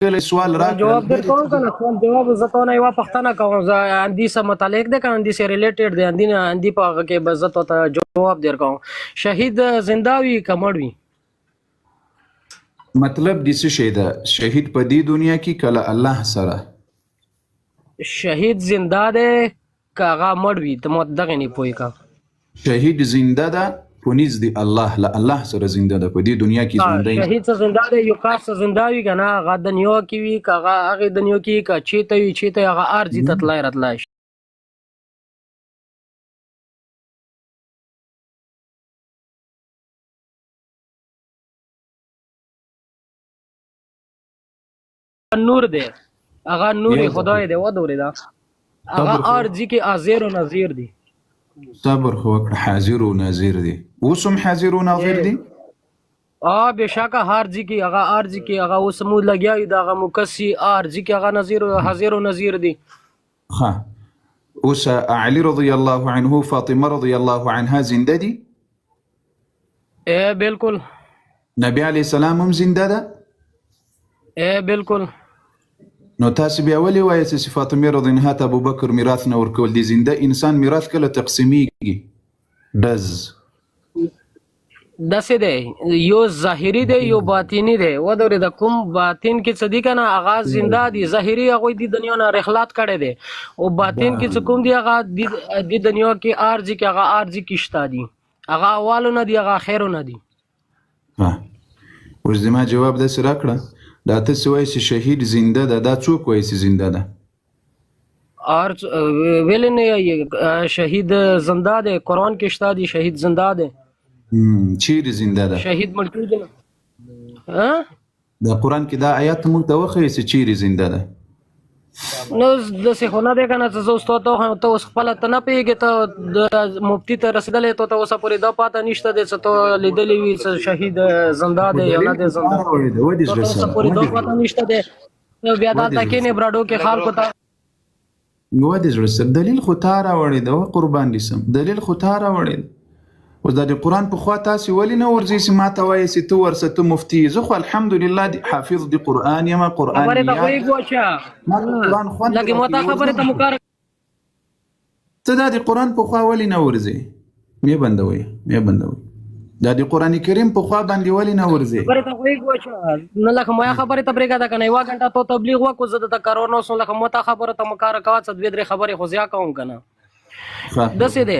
کله سوال راکړل جواب در کوم کنه، سوال جواب زه ته نه یو پښتنه کوم. زه اندی سره متعلق ده کنه، اندی سره ریلیټډ دی، اندی نه اندی په هغه کې بس زه ته جواب در کوم. شهید زنده وي که مړ وي؟ مطلب دې څه شی ده؟ شهید په دې دنیا کې کله الله سره؟ شهید زنده دی که هغه مړ وي؟ ته مو دغه نه پوي کا. شهید زنده ده په نزد الله، له الله سره زنده ده، په دې دنیا کې ژوندی. شهید څه زنده دی، یو کس څه زنده وي که نه، هغه دنیا کې وي که هغه هغې دنیا کې، که چېرته وي، چېرته هغه ارزي ته تلای راتلای شي. نور دی، هغه نور خدای دی ودورې دا هغه ارزي کې حاضر او نظیر دی. صبر خو وکړه، حاضر او ناظر دی، اوس هم حاضر او ناظر دی. بېشکه، هر ځای کې هغه، هر ځای کې هغه. اوس مو لګیا یو د هغه مکسي، هر ځای کې هغه نظیر، حاضر او نظیر دی. ښه، اوس علي رضی الله عنه، فاطمه رضی الله عنها زنده دي؟ اے بالکل. نبی علیه السلام هم زنده ده؟ اے بالکل. نو تاسو بیا ولې وایئ چې فاطمه رضی الله عنها ته ابوبکر میراث نه ورکول دي؟ زنده انسان میراث کله تقسیمیږي؟ ډز. داسې دی، یو ظاهري دی، یو باطینی دی. ودورې د کوم باطن کې څه دي که نه، هغه زنده دي. ظاهري هغوی د دنیا نه رحلت کړی دی، او باطن کې څه کوم دی، هغه د دنیا کې ارزي کې، هغه ارزي کې شته دي. هغه اولو نه دی، هغه اخرو نه دی. ها، اوس زما جواب داسې راکړه، دا ته څه وایې چې شهید زنده ده؟ دا څوک وایي چې زنده ده؟ ار ویل نه، شهید زنده دی، قرآن کې شته دی، شهید زنده دی. چیرې زنده ده؟ شهید مړ کېږي نه. ها؟ د قرآن کې دا آیات موږ ته وښیې چې چیرې زنده ده. نو داسې خو نه دی که نه چې زه اوس تا ته وښیم. ته اوس خپله ته نه پوهېږې، ته د مفتي ته رسېدلی، ته ته اوسه پورې دا پاته نشته دی چې ته لیدلی وي چې شهید زنده دی یا نه دی زنده. ودې ته زړه اوسه سره پورې دا پاته نشته دی، نو بیا دلته کښېنې براډو کې خلکو ته. ودې زړه سره، دلیل خو تا راوړی ده، قربان دې سم، دلیل خو تا راوړی ده. اوس دا د قرآن په خوا تاسې ولې نه ورځئ چې ما ته وایې چې ته ورسه، ته مفتي یې؟ زه خو الحمدلله د حافظ د قرآن یم، قرآن خبرې ته یاد غوږ واچه. ما ته قرآن خوند لږې مو تا راکوي. خبرې ته مو کار. ته دا د قرآن په خوا ولې نه ورځې؟ مې بندوي، مې بندوي. دا د قرآن کریم په خوا باندې ولې نه ورځې؟ خبرې ته غوږ واچه. نه لکه ما خبرې ته پرېږده که نه، یوه ګنټه ته تبلیغ وکړو، زه درته کارونه اوس لکه مو تا خبرو ته مو کار کوه، څه دوې درې خبرې خو زیات کوم که نه. داسې دی،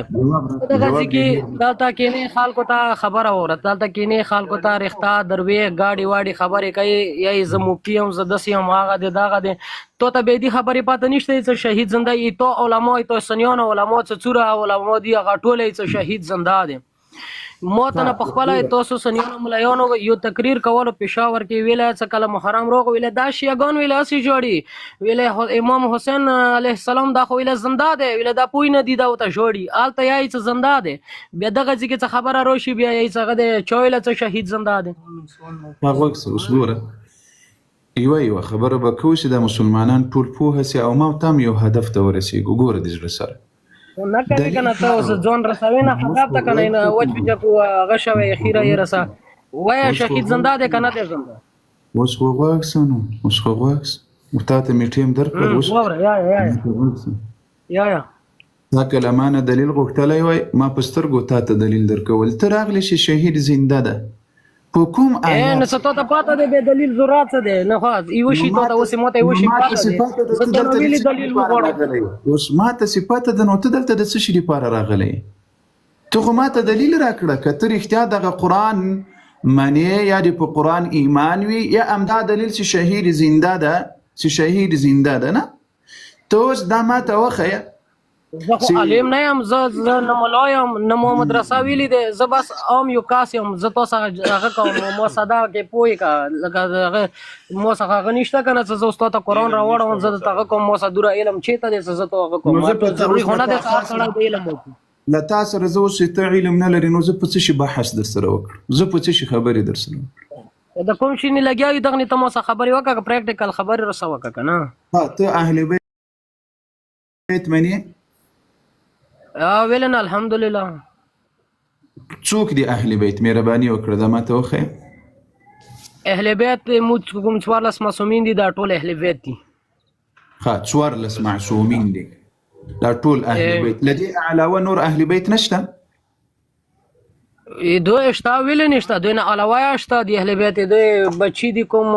دغه ځای کې دلته کینې خلکو ته خبره وره، دلته کینې خلکو ته رښتا دروې ګاډي واډي خبرې کوي، یا یې زه مفتي یم، زه داسې یم، هغه دی دغه دی. تو ته به دې خبرې پاته نشته چې شهید زنده یې. تو علما، تو سنیانو علما، څه څوره علما دي، هغه ټول یې څه شهید زنده دی. مو ته نه په خپله تاسو سنیانو ملایانو یو تقریر کولو پېښور کې، ویله څه کله محرم روغ، ویله دا شیعهګان ویله هسې ژاړي، ویله امام حسین علیه السلام دا خو ویله زنده دی، ویله دا پوه نه دي، دا ورته ژاړي. هلته یا یې څه زنده دی، بیا دغه ځای کې څه خبره راشي، بیا یې څه هغه دی، چا ویله څه شهید زنده دی؟ غوږ شه، اوس ګوره، یوه یوه خبره به کوو چې دا مسلمانان ټول پوه سي او ما او ته هم یو هدف ته ورسېږو. ګوره د زړه سره نه کوي کنه، ته اوس ځان رسوي نه خراب ته کنه، نه وچ بچ کو هغه شوی خیره یې رسا وای. شهید زنده دی کنه دی زنده؟ اوس خو غوږ شه، نو اوس خو غوږ شه، تا ته مې ټیم درکړ اوس. واوره، یا یا یا یا. تا که له ما نه دلیل غوښتلی وای، ما په سترګو تا ته دلیل درکول. ته راغلی چې شهید زنده ده، په کوم آیات؟ نو څه ته پاته دی؟ به دلیل ضرورت څه دی؟ نه خو یو شی ته اوس مو ته یو شی پاته دی، زه ته ویلي دلیل وغواړم. اوس ما ته صفته ده، نو ته دلته د څه شي لپاره راغلی؟ ته خو ما ته دلیل راکړه. که ته رښتیا دغه قرآن منې، یا دې په قرآن ایمان وي، یا همدا دلیل چې شهید زنده ده، چې شهید زنده ده، نه ته اوس دا ما ته وښیه. زه خو عالم نه یم، زه نه ملا یم، نه مو مدرسه ویلي دی، زه بس عام یو کس یم. زه تاسو هغه کوم، مو ساده کې پوه کا، لکه هغه مو څخه هغه نشته که نه چې زه اوس تا ته قرآن راوړم، زه درته هغه کوم. مو څخه دومره علم چېرته دی چې زه ته هغه کوم؟ ضروري خو نه دی چې هر سړی د علم وکړي. له تا سره زه اوس چې ته علم نه لرې، نو زه په څه شي بحث در سره وکړم؟ زه په څه شي خبرې در سره وکړم؟ د کوم شي نه لګیا یو، دغه ته مو څه خبرې وکړه، پریکټیکل خبرې رسه وکړه که نه. ته اهل بیت منې؟ ویلن الحمدلله. څوک دی اهل بیت؟ مهرباني وکړه دا ماته وښیه. اهل بیت موږ کوم 14 معصومین دي، دا ټول اهل بیت دي. ښه، 14 معصومین دي، دا ټول اهل بیت. له دې علاوه نور اهل بیت نشته؟ دوی شته، ویل نشته، دوی نه علاوه شته د اهل بیت، دوی بچی دي، کوم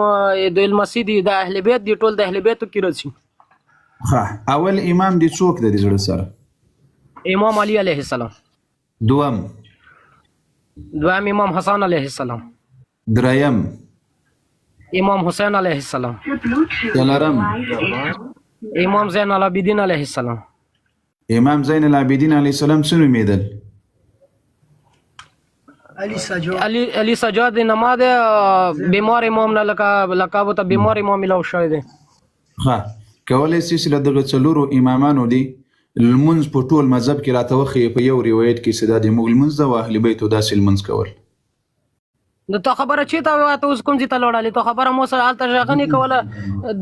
دوی لمسی دي، د اهل بیت دي، ټول د اهل بیتو کې راځي. ښه، اول امام دې څوک دی د زړه سره؟ امام علي علیه السلام. دوم؟ دویم امام حسن علیه السلام. دریم؟ امام حسین علیه السلام. څلورم؟ امام زین العابدین علیه السلام. امام زین العابدین علیه السلام څه نومېدل؟ علی سجاد نما ده، بیمار امام نه لکه لقب ته بیمار امام ملاو شوی دی. ښه، کولی سي چې له دغه څلورو امامانو دي لمونځ په ټول مذهب کې راته وښیې په یو روایت کې چې دا د موږ لمونځ ده او اهل بیتو داسې لمونځ کول؟ نو ته خبره چې ته ته اوس کوم ځای ته لوړلې؟ ته خبره مو سره هلته ژغنې کوله،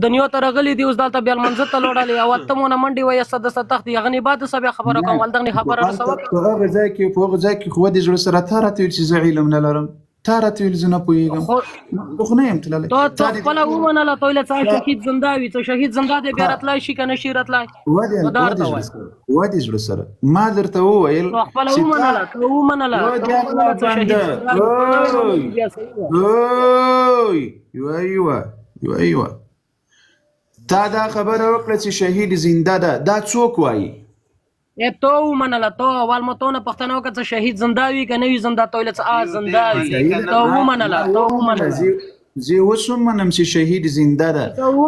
دنیا ته راغلي دي، اوس دلته بیا لمانځه ته لوړلې او ته مو نه منډې وایې، ست دسته تخت یغنې بعد څه بیا خبره کوم، هلته خبره رسوه. په هغه ځای کې خو دې زړه سره تا راته ویل چې زه علم نه لرم، تا راته ویل زه نه پوهېږم، خو نه یم تللی. ته خپله ومنله، ته ویله څه شهید زنده وي، څه شهید زنده دی، بیا راتلای شي که نه شي راتلای؟ ودې زړه سره ما درته وویل، ته خپله ومنله، ته ومنله. یوه یوه یوه تا دا خبره وکړه چې شهید زنده ده، دا څوک وایي؟ ته ومنله، ته اول مو ته نه پښتنه وکړه چې شهید زنده وي که نه وي زنده، ته ویله چې آ زنده وي، ته ومنله، ته ومنله. زه اوس هم منم چې شهید زنده ده.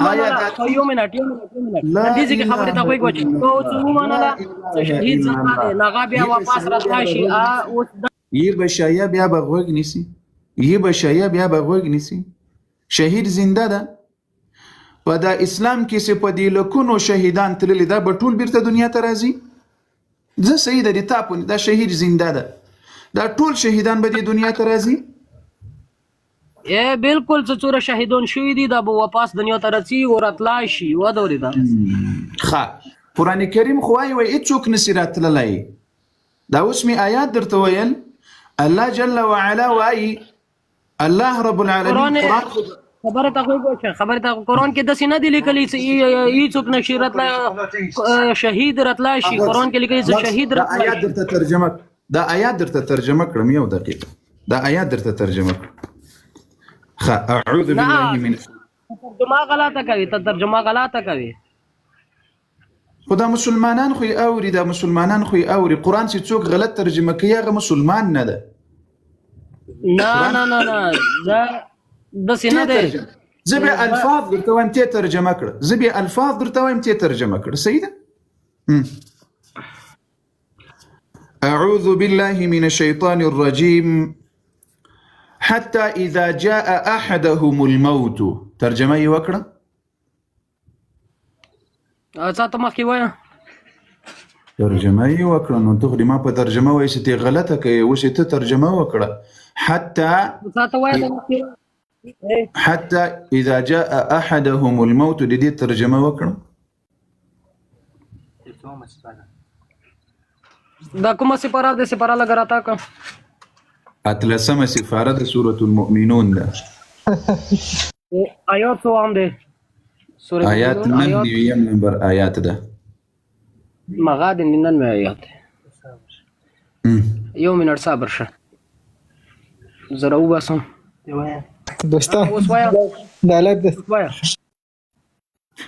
آیا دا یو منټ، یو منټ، یو منټ، دې ځای کې خبرې ته غوږ واچوه. ته اوس ومنله چې شهید زنده دی، هغه بیا واپس راتلای شي. اوس یې به شایع بیا به غوږ نیسي، یې به شایع بیا به غوږ نیسي. شهید زنده ده. په دا اسلام کې چې په دې لکونو شهیدان تللي، دا به ټول بیرته دنیا ته راځي؟ زه صحیح ده، د تا په دا شهید زنده ده، دا ټول شهیدان به دې دنیا ته راځي؟ بالکل، چې څومره شهیدان شوي دي دا به واپس دنیا ته راځي او راتلای شي. ودورې ده. ښه، قرآن کریم خو وایي وایي هېڅوک نسي راتللی. دا اوس مې آیات درته ویل، الله جل وعلا وایي، الله رب العالمین قرآن خبره ته غوږ واچوه، خبره ته. قرآن کې داسې نه دي لیکلي چې هېڅوک نه شي راتلای، شهید راتلای شي. قرآن کې لیکلي چې شهید راتلای شي. دا آیات درته ترجمه کړم، یو دقیقه، دا آیات درته ترجمه کړم. ښه، اعوذ بالله من ترجمه غلطه کوي، ته ترجمه غلطه کوي. خو دا مسلمانان خو یې اوري، دا مسلمانان خو یې اوري. قرآن چې څوک غلط ترجمه کوي هغه مسلمان نه ده. نه نه نه نه، دا داسې نه دی. زه بیا الفاظ درته وایم، ته ترجمه کړه. زه بیا الفاظ درته وایم، ته ترجمه کړه. صحیح ده؟ اعوذ بالله من الشیطان الرجیم حتى اذا جاء احدهم الموت. ترجمه یې وکړه. څه ته مخکې وایه؟ ترجمه یې وکړه. نو ته خو دې ما په ترجمه وایې چې ته غلطه کوې، اوس یې ته ترجمه وکړه. حتى څه ته وایه مخکې؟ حتى إذا جاء أحدهم الموت، د دې ترجمه وکړه. دا کومه سپاره ده؟ سپاره لږه راته کړه. اتلسمه سپاره د سورة المؤمنون ده. آیات څو هم دی؟ آیات 99 نمبر آیات ده. مغه د 99 آیات. یو منټ صبر شه، زه راوباسم. دوستان دا لایف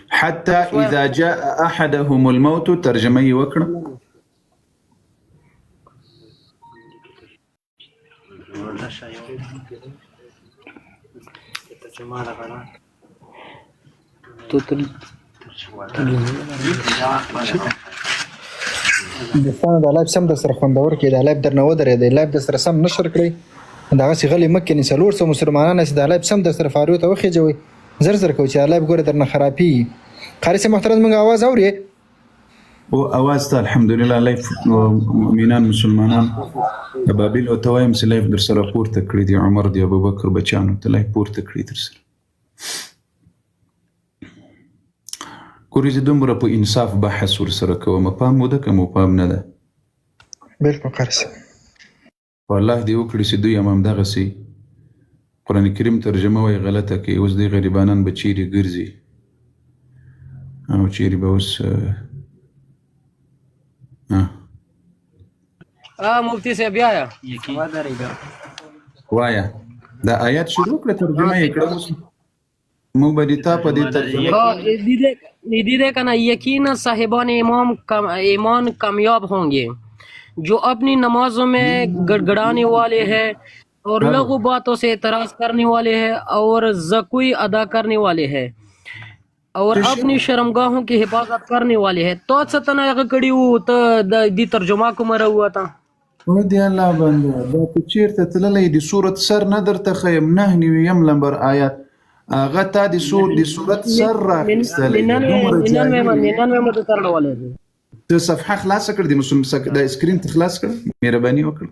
حتى إذا جاء أحدهم الموت، ترجمه یې وکړه. دوستانو دا لایف سم در سره خوندور کړئ، دا لایف درنه ودرېدی، لایف در سره سم نشر کړئ، دغسې غلي مه کښېنئ. 400 مسلمانان یاست، دا لایف سم در سره فاریو ته وخېژوئ، زر زر کوئ چې دا لایف ګوره درنه خرابېږي. قاري صاحب محترم زموږ اواز اورې؟ او اواز ته الحمدلله. لایف مؤمنان مسلمانان ابابیل او ته وایم چې لایف در سره پورته کړي دي. عمر دی ابوبکر بچیانو ته لایف پورته کړي در سره. ګورې زه دومره په انصاف بحث ورسره کوم، پام مو ده که مو پام نه ده؟ بالکل قاري صاحب. خو الله دې وکړي چې دوی هم همدغسې قرآن کریم ترجمه وایي غلطه کوي. اوس دی غریبانان به چیرې ګرځي او چیرې به اوس مفتی صاحب بیا وایه دا آیات شروع کړه، ترجمه یې کړه. اوس موږ به د تا په دې ترجمه دې ده کنه. یقینا صاحبان امام ایمان کامیاب ہوں گے جو اپنی نمازوں میں گڑگڑانے والے ہیں اور لغو باتوں سے اعتراض کرنے والے ہیں اور زکوی ادا کرنے والے ہیں اور اپنی شرمگاہوں کی حفاظت کرنے والے ہیں. تو څه ته نه هغه کړي وو، ته د دې ترجمه کومه راووته؟ او دی الله بنده، دا ته چیرته تللی؟ د سورت سر نه درته ښیم، 99 لمبر آیات هغه تا د سور د سورت سر راخیستلی. 99 مو ته ترلولې دی. ته صفحه خلاصه کړ، د مسلم د سکرین ته خلاص کړ، مهرباني وکړه.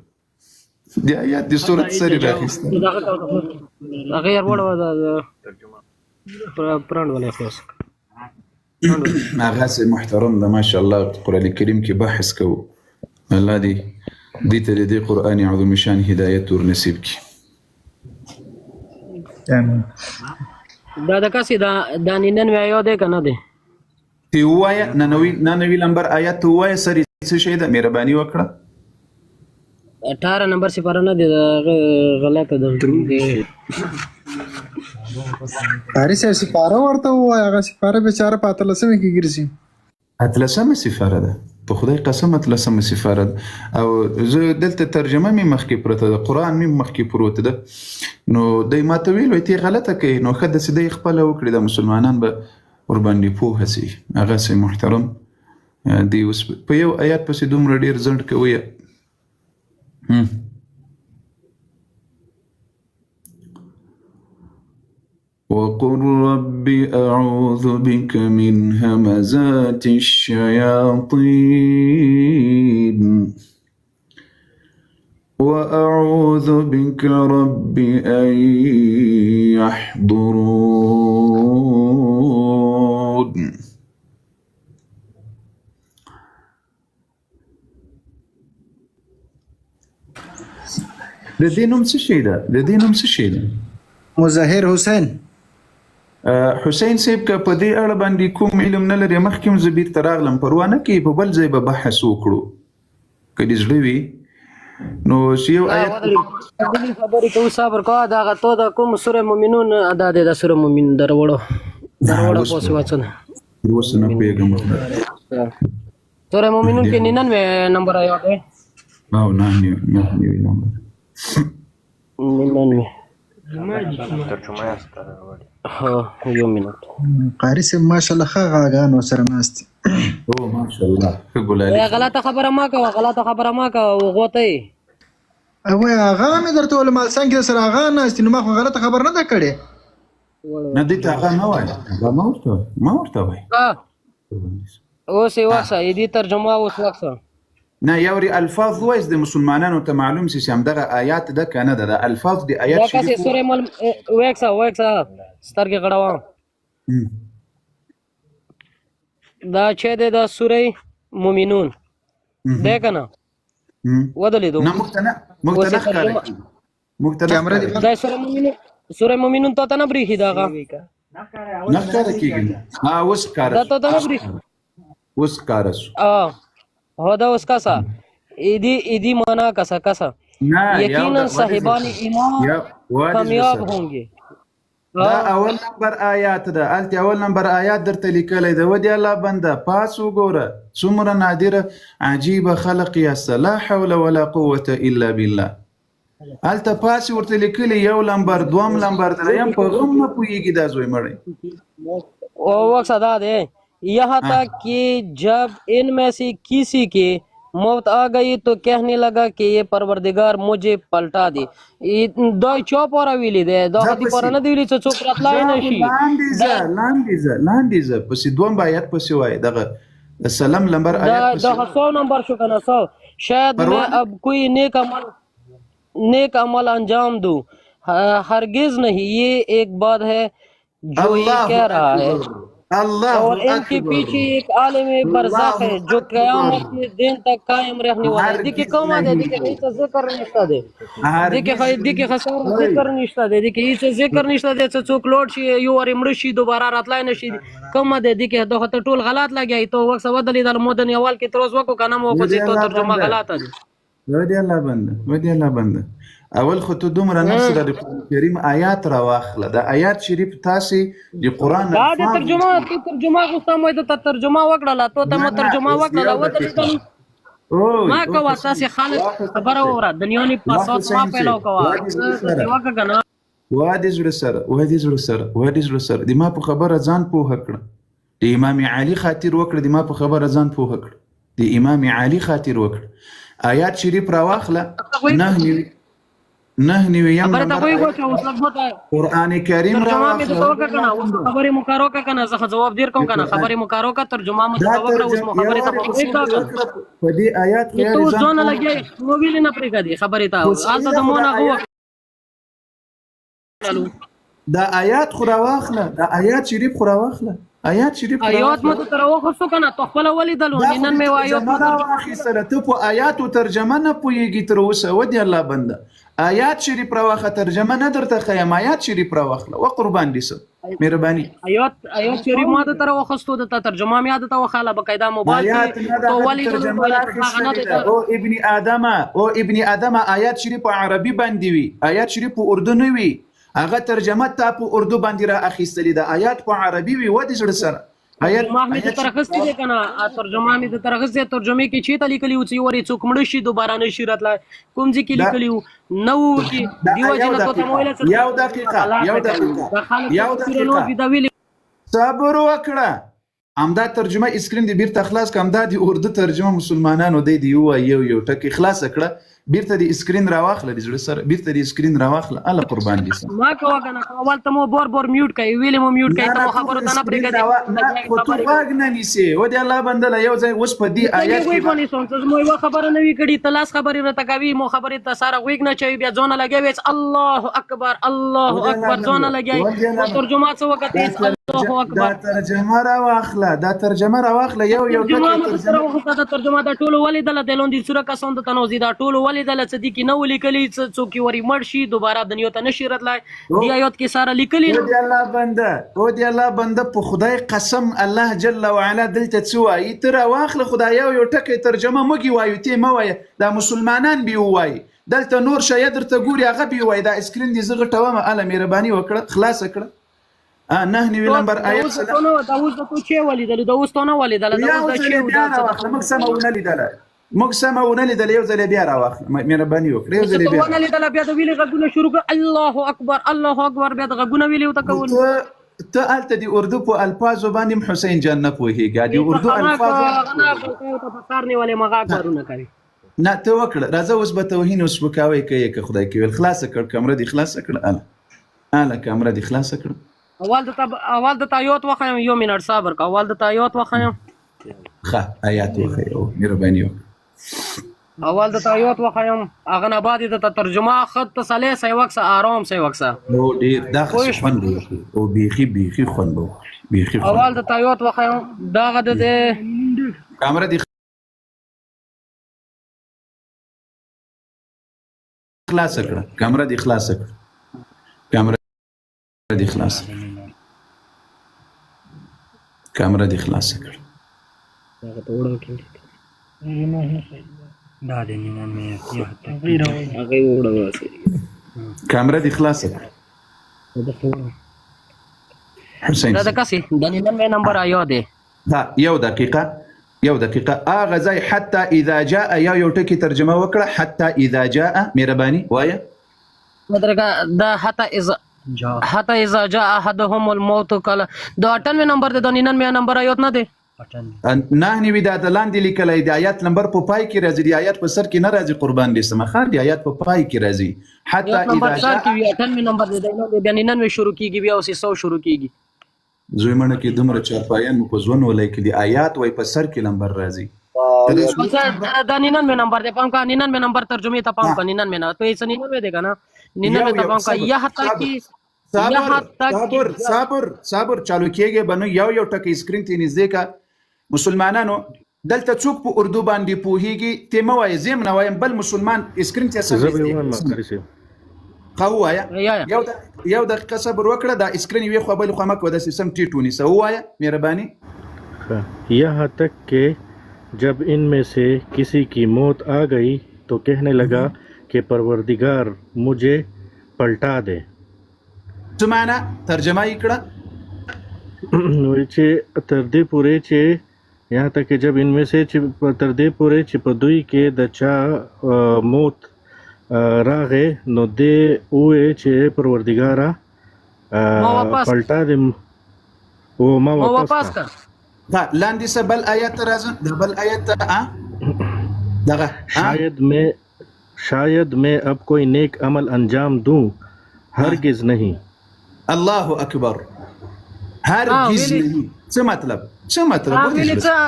د آیات د سورت سر یې راخیستلی. هغه یې وړه پرند ولې خلاص. هغه سي محترم ده، ماشاءالله، قرآن کریم کې بحث کوو. الله دې دې ته د دې قرآن عظیم شان هدایت ور نصیب کړي. آمین. دا د کسي دا د 99 یو دی کنه دی؟ ته ووایه 99 لمبر آیات ته ووایه، سر یې څه شی ده؟ مهرباني وکړه. 18 نمبر سپاره نه دی، غلطه ده. قاري صاحب سپاره ورته ووایه، هغه سپاره بیچاره په 18مې کې ګرځي. 18مه سپاره ده، په خدای قسم 18مه سپاره ده. او زه دلته ترجمه مې مخکې پرته ده، قرآن مې مخکې پروت ده. نو دی ماته ویل وایي ته یې غلطه کوې، نو ښه داسې دی خپله وکړي، دا مسلمانان به ورباندې پوهه سي. هغه سي محترم دی اوس په یو آیات پسې دومره ډېر ځنډ کوي. وقل رب أعوذ بك من همزات الشياطين وأعوذ بك رب أن يحضرون. د دې نوم څه شی ده؟ د دې نوم څه شی ده؟ مظاهر حسین. حسین صاحب که په دې اړه باندې کوم علم نه لرې، مخکې هم زه بیرته راغلم، پروا نه کوي، په بل ځای به بحث وکړو که دې زړه وي. نو چې یو آیت خبرې کوو، صبر کوه. دا هغه تو د کوم سوره مومنون ادا دی، د سوره مومن دروړو دروړو پوسې وڅنه. تر اوسه نه پوهېږم. سوره مومنون کې 99 نمبر آیات دی. او 99 نمبر. 99 ها، یو منټ. قاري صاحب ماشاءالله ښه غاګان ورسره ناست دي. او ماشاءالله ښه ګلالي. غلطه خبره ما کوه، غلطه خبره ما کوه غوته. وای هغه مې درته وویل، مال څنګه سره هغه ناست، نو ما خو غلطه خبره نه ده کړې. نه دې ته هغه نه وایي، هغه ما ورته وایي، ما ورته وایي. اوس یې وخصه، دې ترجمه اوس وخصه. نه یوري الفاظ وایس د مسلمانانو ته معلوم سي چې همدغه آیات ده که نه ده، دا الفاظ د آیات دا کسې شریف. سورې مل ویکسه ویکسه، سترګې غړوه. دا چې دی دا سورې مومنون دی که نه؟ ودلېدو. نه موږ ته نه، موږ ته نه ښکاره کېږي، موږ ته نه کیمره دې ښکاره دا سورې مومنون، سورې مومنون ته نه بریښي دغه؟ نه ښکاره کېږي. ها اوس ښکاره دا شو. ته نه بریښي. اوس ښکاره شو. هو دا اوس کسا ایدی ایدی معنا کسا کسا نه یقینا صاحبان ایمان کامیاب ہوں گے. دا اول نمبر آیات ده، هلته اول نمبر آیات درته لیکلی ده. ودې الله بنده پاس وګوره، څومره نادره عجیبه خلق یاست، لا حول ولا قوة الا بالله. هلته پاس ورته لیکلی یو لمبر، دوم لمبر، دریم، په غم نه پوهېږي دا زوی مړی. وقت ادا دے یہاں تک کہ جب ان میں سے کسی کی موت آ گئی تو کہنے لگا کہ یہ پروردگار مجھے پلٹا دے. دا چا پاره ویلی دی؟ دا خو دې پاره نه دی ویلي چې څوک راتلای نه شي. لاندې ځه، لاندې ځه، لاندې ځه، پسې دوم آیت پسې وایي، دغه سلم لمبر آیت دا پسې. دا 100 نمبر شو کنه، 100. شاید میں اب کوئی نیک عمل، نیک عمل انجام دوں. ہرگز نہیں، یہ ایک بات ہے جو یہ کہہ رہا ہے. الله और इनके اکبر पीछे एक आलिम बरज़ख الله है जो اکبر कयामत के दिन तक कायम रहने वाला है। देखिए هرگز کومه نه ده، دې کې هیڅ ذکر نشته دی، دې کې هرگز دې کې خسار اوی ذکر نشته دی، دې کې هیڅ ذکر نشته دی چې څوک لوړ شي یو ور مړ شي دوباره راتلای نشي۔ کومه ده دې کې؟ دغه ته ټول غلط لګی ته وخت ودلې د مدن اول کې تروس وکړو کنه مو ودی خو چې ته الله ترجمه بنده غلطه ده۔ ودی الله بنده ودی الله بنده، اول خو ته دومره نفس د قرآن کریم آیات را واخله، د آیات شریف تاسې د قرآن دا د الفاظ ترجمه ته ترجمه غوښته مو ته ترجمه وکړه، ته ته نه مو نه ترجمه اوس وکړه یو ودلې۔ دقیقه اوی ما او کوه حسین تاسې خلک وا حسین خبره صاحب وره دنیونی وا پاسات ما حسین پیلو صاحب کوه وا دې زړه سره وکړه کنه۔ وا دې زړه سره وا دې زړه سره وا دې زړه سره، د ما په خبره ځان پوهه کړه، د امام علي خاطر وکړه، د ما په خبره ځان پوهه کړه، د امام علي خاطر وکړه، آیات شریف راواخله، 99 یم خبره ته نمبر خو یې آیت وکړه اوس لږ ماته قرآن کریم ترجمه مې درته راواخله۔ وکړه کنه، اوس خبرې مو کار وکړه کنه، زه خو ځواب دیر کوم د کنه، قرآن خبرې مو کار وکړه، ترجمه مو دا درته وکړه، اوس ترجمه مو خبرې ته یوارې په حسین پرېږده دې کنه۔ وکړه په دې آیات خو نو ته یارې اوس ځان ځان پوه لګیا کړه۔ یې، مو ویلې نه پرېږدي خبرې ته، خو صحیح هلته ده د خو مو دا نه هغه آیات وکړلو۔ دا آیات خو راواخله، دا آیات شریف خو راواخله، آیات شریف خو آیات مو راواخله۔ ته تر وخستو کنه، ته خپله ولیدلو دا خو نن دې مې آیات ترجمه مو ترجمه راواخیستله، ته په آیاتو ترجمه نه پوهېږي تر اوسه۔ ودې الله بنده، آیات شریف راواخله، ترجمه نه درته ښیم، آیات شریف راواخله، و قربان دې سم، مهرباني۔ آیات شریف ما د تر وخستو، د ترجمه مې د ته وخاله بقاعده موبایل آیات کې نه ته ده، هغه ولیدلو ترجمه ویل چې هغه نه راخیستلې دی ده۔ او ابن آدمه، او ابن آدمه، آیات شریف په عربي باندې وي، آیات شریف په اردو نه وي، هغه ترجمه تا په اردو باندې را اخیستلې ده، آیات په عربي وي۔ ودې زړه سره آیات ترجمه مې د آیات تر شریف اخیستې دی کنه، ترجمه مې د تر اخیستې، ترجمه کې چې ته لیکلی و چې یو ورې څوک مړ شي دوباره نه شي راتلای، کوم ځای کې دا لیکلی و نه وو کې دا دی وجه یو نه تو ته دقیقه مو ویل چې یو دقیقه غلط یو نه کوي دقیقه دا خلک یو تفسیر نور دقیقه دي دا ویلي۔ صبر وکړه، همدا ترجمه اسکرین دی بیرته خلاص کړه، همدا دی اردو ترجمه مسلمانانو دی دی ووایي، یو یو ټکی خلاصه کړه، بیرته دی اسکرین راواخله، د زړه سره بیرته دی اسکرین راواخله، الله قربان دي سم۔ ما کوه کنه، اول ته مو بور بور میوټ کوي، ویلې مو میوټ نه کوي، ته نه مو ته خو خبرو ته نه اسکرین پرېږدې، راوا نه لګیا خو ته خبرې کوي۔ غوږ نه نیسې۔ ودې الله بندله، یو ځای اوس په دې څنګه آیات کې غوږ ونیسم چې مو یوه خبره نه وي کړې، ته لاس خبرې راته کوي، مو خبرې ته ساره غوږ نه چوي، بیا ځونه لګیا وي الله اکبر الله ودې الله اکبر ځونه بنده لګیا ودې او الله بنده ترجمه څه وکړه دا تیز الله دا اکبر۔ ترجمه راواخله، دا ترجمه راواخله، یو یو ترجمه ټکی مو ترجمه سره وخته، دا ترجمه دا ټولو ولیدله، د لوندې سوره کسان د تنوزي دا ټولو ولیدله چې دي کې نه ولیکلي چې څوک یې ورې مړ شي دوباره دنیا ته نشي راتلای، او دی آیات کې ساره لیکلي او نو دی الله بنده، او دی الله بنده، په خدای قسم الله جل وعلا دلته څه وایي؟ ته راواخله خدای یو یو ټکی ترجمه موږ یې وایو، ته مه وایه، دا مسلمانان به ووایي، دلته نور شی درته ګوري هغه به وایي۔ دا اسکرین دې زه غټوم، اله مهرباني وکړه خلاصه کړه۔ 99 تو نمبر د آیت اوس سره ته نه دا اوس د تو چې ولیدل، دا اوس ته نه ولیدل، دا یو اوس د ځل چې بیا دا څه د راواخله، موږ سمه ونه لیدله، موږ سمه ونه لیدله، یو ځل بیا راواخله، مهرباني وکړه یو چې ځل ته بیا ونه لیدل بیا د ویلې غږونه شروع کړه الله اکبر الله اکبر، بیا د غږونه ویلې وته راواخله۔ کول۔ ته ته هلته د اردو په الفاظو باندې هم حسین جان نه پوهېږه، د څه اردو خما الفاظو نه غنا پوهېږه۔ ته په سار نیولې مغا کارونه کوي۔ نه ته وکړه، راځه اوس به توهین او سپکاوی کوې که خدای کې ویل۔ خلاصه کړ کمره دې خلاصه کړه، اله اله کمره دې خلاصه کړه۔ اول د اول د تایوت وخایم، یو منټ صبر کا، اول د تایوت وخایم۔ ښه آیات وښیه، او مهرباني وکړه۔ اول د تایوت وخایم، هغه نه بعد د ترجمه خط تسلی سي وکسه، آرام سي وکسه۔ نو ډېر دا پوه ښه شو۔ خوند به وکړي، او بیخي بیخي خوند به وکړي، بیخي خوند اول به د تایوت وخایم، دغه د کمره دې خلاصه کړه، کمره دې خلاصه کړه، کمره دې خلاصه کړه، کمره دې خلاصه کړه۔ هغه ته وړو کې دا د 99 هغه وړو واسي کمره دې خلاصه کړه حسین دا د صاحب۔ کسي د 99 نمبر آیا دی۔ دا یو دقیقه یو دقیقه، هغه ځای حتی اذا جاء یو یو ټکی ترجمه وکړه، حتی اذا جاء، مهرباني وایه۔ مدرګه دا حتی اذا حتی اذا جاء احدهم الموت قال، دا 98 نمبر دی، دا 99 نمبر آیات نه دی۔ 99 دا د لاندې لیکلی د آیات نمبر په پای کې راځي، د آیات په سر کې نه راځي، قربان دې سم ښه، د آیات په پای کې راځي حتی آیات نمبر اذا سر جاء کې وی 98 نمبر دی، دا بیا 99 شروع کیږي، بیا اوس 100 شروع کیږي۔ زوی مڼه کې دومره چارپایان مو په ژوند ولای کې د آیات وای په سر کې نمبر راځي۔ دا 99 نمبر دی، پام کا 99 نمبر ترجمه ته پام کا، 99 نه ته یې 99 دی کنه، 99 ته پام کا، یا حتی کې صبر یحه تک صبر صبر صبر چالو کېږي به نو یو یو ټکی سکرین ته نږدې کا. مسلمانانو دلته څوک په اردو باندې پوهیږي؟ ته مه وایې، زه هم نه وایم، بل مسلمان سکرین ته سم زه به نږدې ووایم کړه. قاري صاحب. ښه ووایه. یا یا یو دقیقه صبر وکړه، دا سکرین یوې خوا بلې خوا مه کوه، داسې سم ټیټ ونیسه، ووایه مهرباني. ښه. یحه تک کې جب ان میں سے کسی کی موت آ گئی تو کہنے لگا کہ پروردگار مجھے پلٹا دے. څه معنا؟ ترجمه یې کړه. وایي چې تر دې پورې چې یحه تک جب ان میں سے چې تر دې پورې چې په دوی کې د چا موت راغی نو دې وویل چې ای پروردګاره ما واپس پلټا دې او ما ما واپس واپس کا. کړ. دا لاندې څه بل آیت ته راځه، د بل آیت ته دغه شاید میں اب کوئی نیک عمل انجام دوں، هرگز نہیں. الله اکبر. هرگز ویلي نه. څه مطلب؟ څه مطلب؟ ولې ویلي زړه؟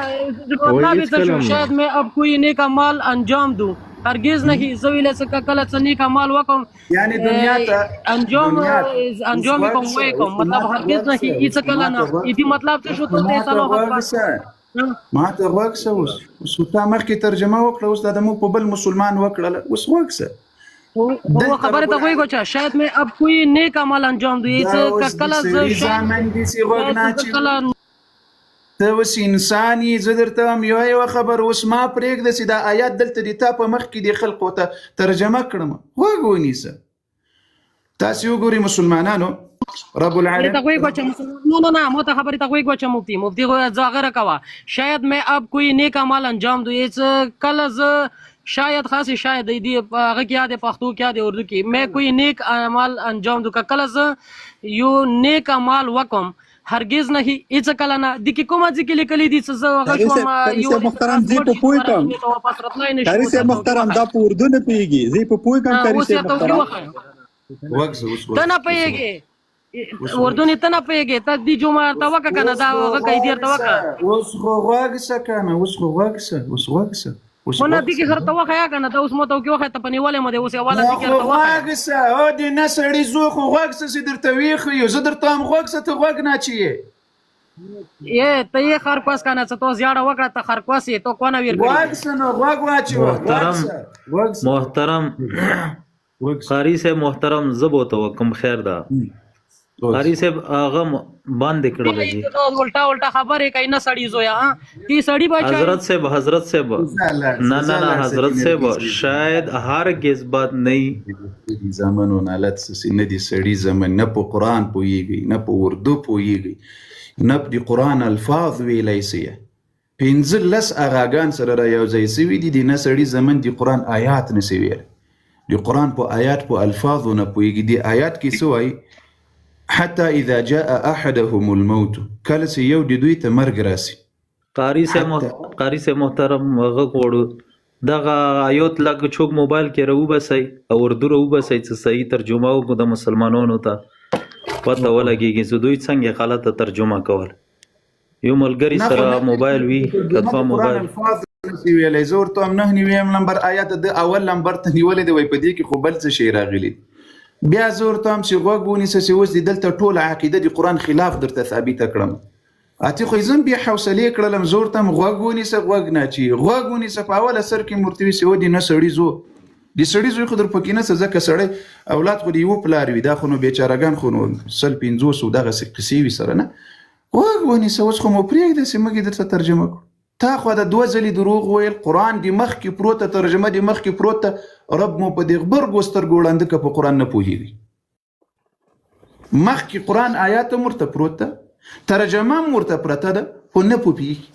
څه وایي مطلب یې څه شو؟ هیڅکله هم نه. شاید مې اب کوئی نیک عمل انجام دوں، هرگز نه. زه ویلې څه کله څه نیک عمل وکم یعنی دنیا ته انجام دنیا اوس انجام غوږ کوم شه، وې کوم اوس مطلب ما ته هرگز غوږ نه. شه، هیڅ اوس کله ما نه. ته غوږ دې مطلب څه شو؟ ته ما ته سلام غوږ اکبر. شه، ما ته غوږ شه. اوس اوس خو تا مخکې ترجمه وکړه، اوس دا د موږ په بل مسلمان وکړله، اوس غوږ شه. خو دلته خبره رب ته غوږ وچه، شاید مې اب کوئی نیک عمل انجام دو، دا هیڅ اوس د کله زه سړي شاید زامن دي چې غوږ نه زه اچوي. کله ته اوس انسان یې، زه درته وایم یوه یوه خبر. اوس ما پرېږده چې دا آیات دلته د تا په مخ کې د خلقو ته ترجمه کړم، غوږ ونیسه. تاسې وګورئ مسلمانانو، رب خبرې ته العالمین غوږ وچه مسلمان. نه نه نه، مو ته خبرې ته غوږ وچه. مفتی مفتی خو ځاغره کوه، شاید مې اب کوئی نیک عمل انجام دو، هیڅ کله زه شاید خاص شاید دی هغه کې یاد پښتو کې یاد اردو کې مې کوئی نیک عمل انجام دو، که کله زه یو نیک عمل وکم، هرگز نه، هیڅ کله نه. د کې کومه ځکه لیکلي دي چې زه هغه قاري شوم صاحب، قاري یو صاحب محترم، زه په پوه کم. ته واپس راتلای نه قاري شم. صاحب محترم، دا په اردو نه پوهېږي، زه یې په پوه کم. قاري اوس صاحب یې ته محترم وښیه. غوږ شه اوس، ته نه پوهېږې اردو نه، ته نه پوهېږې. ته دې جمعه ورته وکړه که نه، دا اوس هغه خو قاعدې غوږ ورته وکړه. شه، اوس خو غوږ شه که نه، اوس خو غوږ شه، اوس غوږ شه، اوس خو نه غوږ دې کې شه. ورته وښیه که نه، ته اوس مو ته کې وښیه، ته په نیولې مو دی اوس اوله نو دې کې خو ورته وښیه. غوږ شه، او دې نه سړي زو خو غوږ شه چې درته ویښیو. زه درته هم غوږ شه، ته غوږ نه اچوې. یې ته یې خرکوس که نه، څه تو زیاړه وکړه، ته خرکوس یې، تو کونه ویر کړي غوږ دي. شه نو غوږ واچوه، غوږ محترم شه، غوږ شه، محترم غوږ شه، قاری صاحب محترم، زه به ورته وکم خیر ده. غوږ قاری شه. صاحب هغه باندې کړله جی. الټا الټا خبرې کوي نه سړي زویا، تی سړي بچای. حضرت صاحب، حضرت صاحب، زه لاړ نه شه، نه زه نه لاړ شه حضرت چې صاحب نرګس وي. شاید هرگز بات نه زامنو نالت سي نه دي سړي زمن، نه په قرآن پوهیږي، نه په اردو پوهیږي، نه په د قرآن الفاظ ویلی سي. 15 اغاګان سره را یو ځای سوي دي، د نه سړي زمن د قرآن آیات نه سي ویلی، د قرآن په آیات په الفاظو نه پوهیږي. د آیات کې څه وایي؟ حتی اذا جاء احدهم الموت، کله چې یو د دوی ته مرګ راسي. قاری صاحب حتی قاری صاحب محترم، هغه غواړو دغه آیات لږ چوک موبایل کې راوباسئ او اردو راوباسئ چې صحیح ترجمه وکړو، د مسلمانانو ته پته ولګېږي چې دوی څنګه غلطه ترجمه کول. یو ملګری نه خو سره نه موبایل وي که ترجمه دوه د قرآن موبایل. الفاظ نسی ویلی. زه ورته هم 99 نمبر آیات د اول نمبر ته نیولی دی، وایي په دې کې خو بل څه شی راغلي. بیا زه ورته هم چې غوږ ونیسه چې اوس دې دلته ټوله عقیده د قرآن خلاف درته ثابته کړم. اتې خو یې زه هم بې حوصلې کړلم. زه ورته هم غوږ ونیسه، غوږ نه چې غوږ ونیسه. په اوله سر کې مې ورته ویل چې ودې نه سړي زو، د سړي زوی خو در پکې نه څه، ځکه سړی اولاد خو د یوه پلار وي، دا خو نو بېچارهګان خو نو 100 50 دغسې قصې وي سره. نه غوږ ونیسه، اوس خو مو پرېږده چې موږ یې درته ترجمه کړو. تا خو د دوه ځلې دروغ ویل، قرآن دې مخکې پروت ده، ترجمه دې مخکې پروت ده، رب مو په دې غبرګو سترګو ړانده که په قرآن نه پوهېږي. مخکې قرآن آیات هم ورته پروت ده، ترجمه هم ورته پرته ده، خو نه پوهېږي.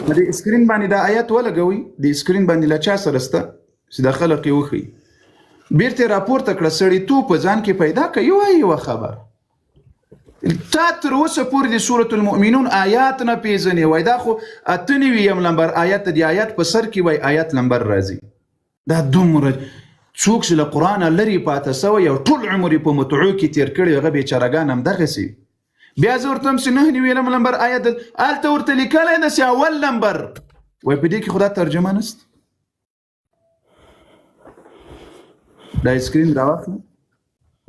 په دې سکرین باندې دا آیات ولګوئ، د سکرین باندې له چا سره سته چې دا خلک یې وښیي. بیرته یې راپورته کړه، سړیتوب په ځان کې پیدا کړه، یوه یوه خبره. تا تر اوسه پورې د سورة المؤمنون آیات نه پیژنې، وای دا خو 98 نمبر آیات دی، آیات په سر کې وای آیات نمبر راځي. دا دومره څوک چې له قرآنه لرې پاته سوی او ټول عمر یې په متعو کې تېر کړی، هغه بېچارهګان همدغسې وي. بیا زه ورته هم چې 99 نمبر آیات دی، هلته ورته لیکلی دی چې اول نمبر، وای په دې کې خو دا ترجمه نشته. دا سکرین راواخله.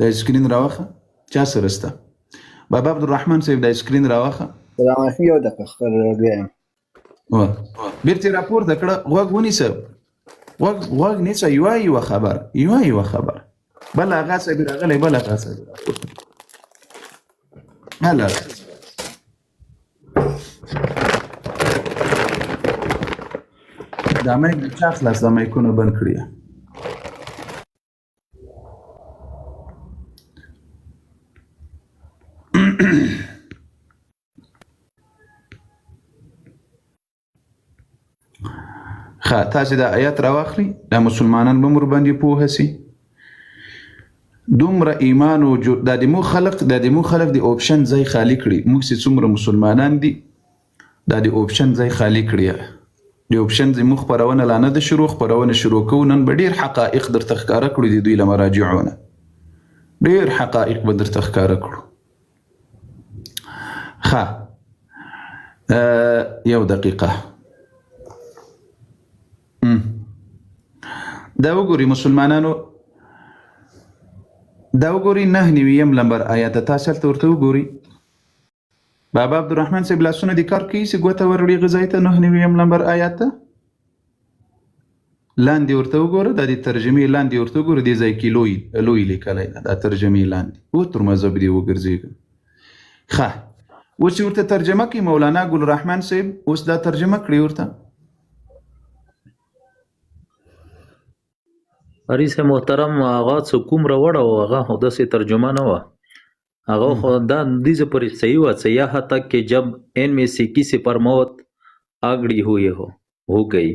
دا سکرین راوخه چا سره سته بابا عبدالرحمن صاحب دا سکرین راوخه. سلام علیکم، یو دقیقه بیا. بیرته راپورته کړه، غوږ ونیسه، غوږ غوږ نیسه، یوه یوه خبر، یوه یوه خبر. بل هغه صاحب راغلی، بل هغه صاحب راپورته. هله دا مایک د چا خلاص؟ دا مایکونه بند کړي. ښه، تاسو دا آیات راواخلي، دا مسلمانان به مور باندې پوه سي. دومره ایمان او دا د مو خلق، دا د مو خلق د اوپشن ځای خالی کړي. موږ چې څومره مسلمانان دي، دا د اوپشن ځای خالی کړي. د اوپشن ځای موږ خپرونه لا نه ده شروع، خپرونه شروع کوو. نن به ډېر حقایق درته ښکاره کړو، د دوی له مراجعو نه ډېر حقایق به درته ښکاره کړو. ښه، یو دقیقه. دا وګورئ مسلمانانو، دا وګورئ 99 لمبر آیات، تاسو هلته ورته وګورئ. بابا عبدالرحمن صاحب لاسونه دې کار کوي چې ګوته وروړي غذای ته. 99 لمبر آیات ته لاندې ورته وګوره، دا د ترجمې لاندې ورته وګوره، دې ځای کې لوی لوی لیکلی ده، دا ترجمې لاندې و تر مذهب دې وګرځېږم. ښه، اوس چې ورته ترجمه کوي مولانا ګل رحمان صاحب، اوس دا ترجمه کړي ورته. قاري صاحب محترم، هغه څه کوم راوړه او هغه خو داسې ترجمه نه وه. هغه خو دا دیزه پورې صحیح وه چې یهاں تک کہ جب ان میں سے کسی پر موت اگڑی ہوئی ہو ہو گئی،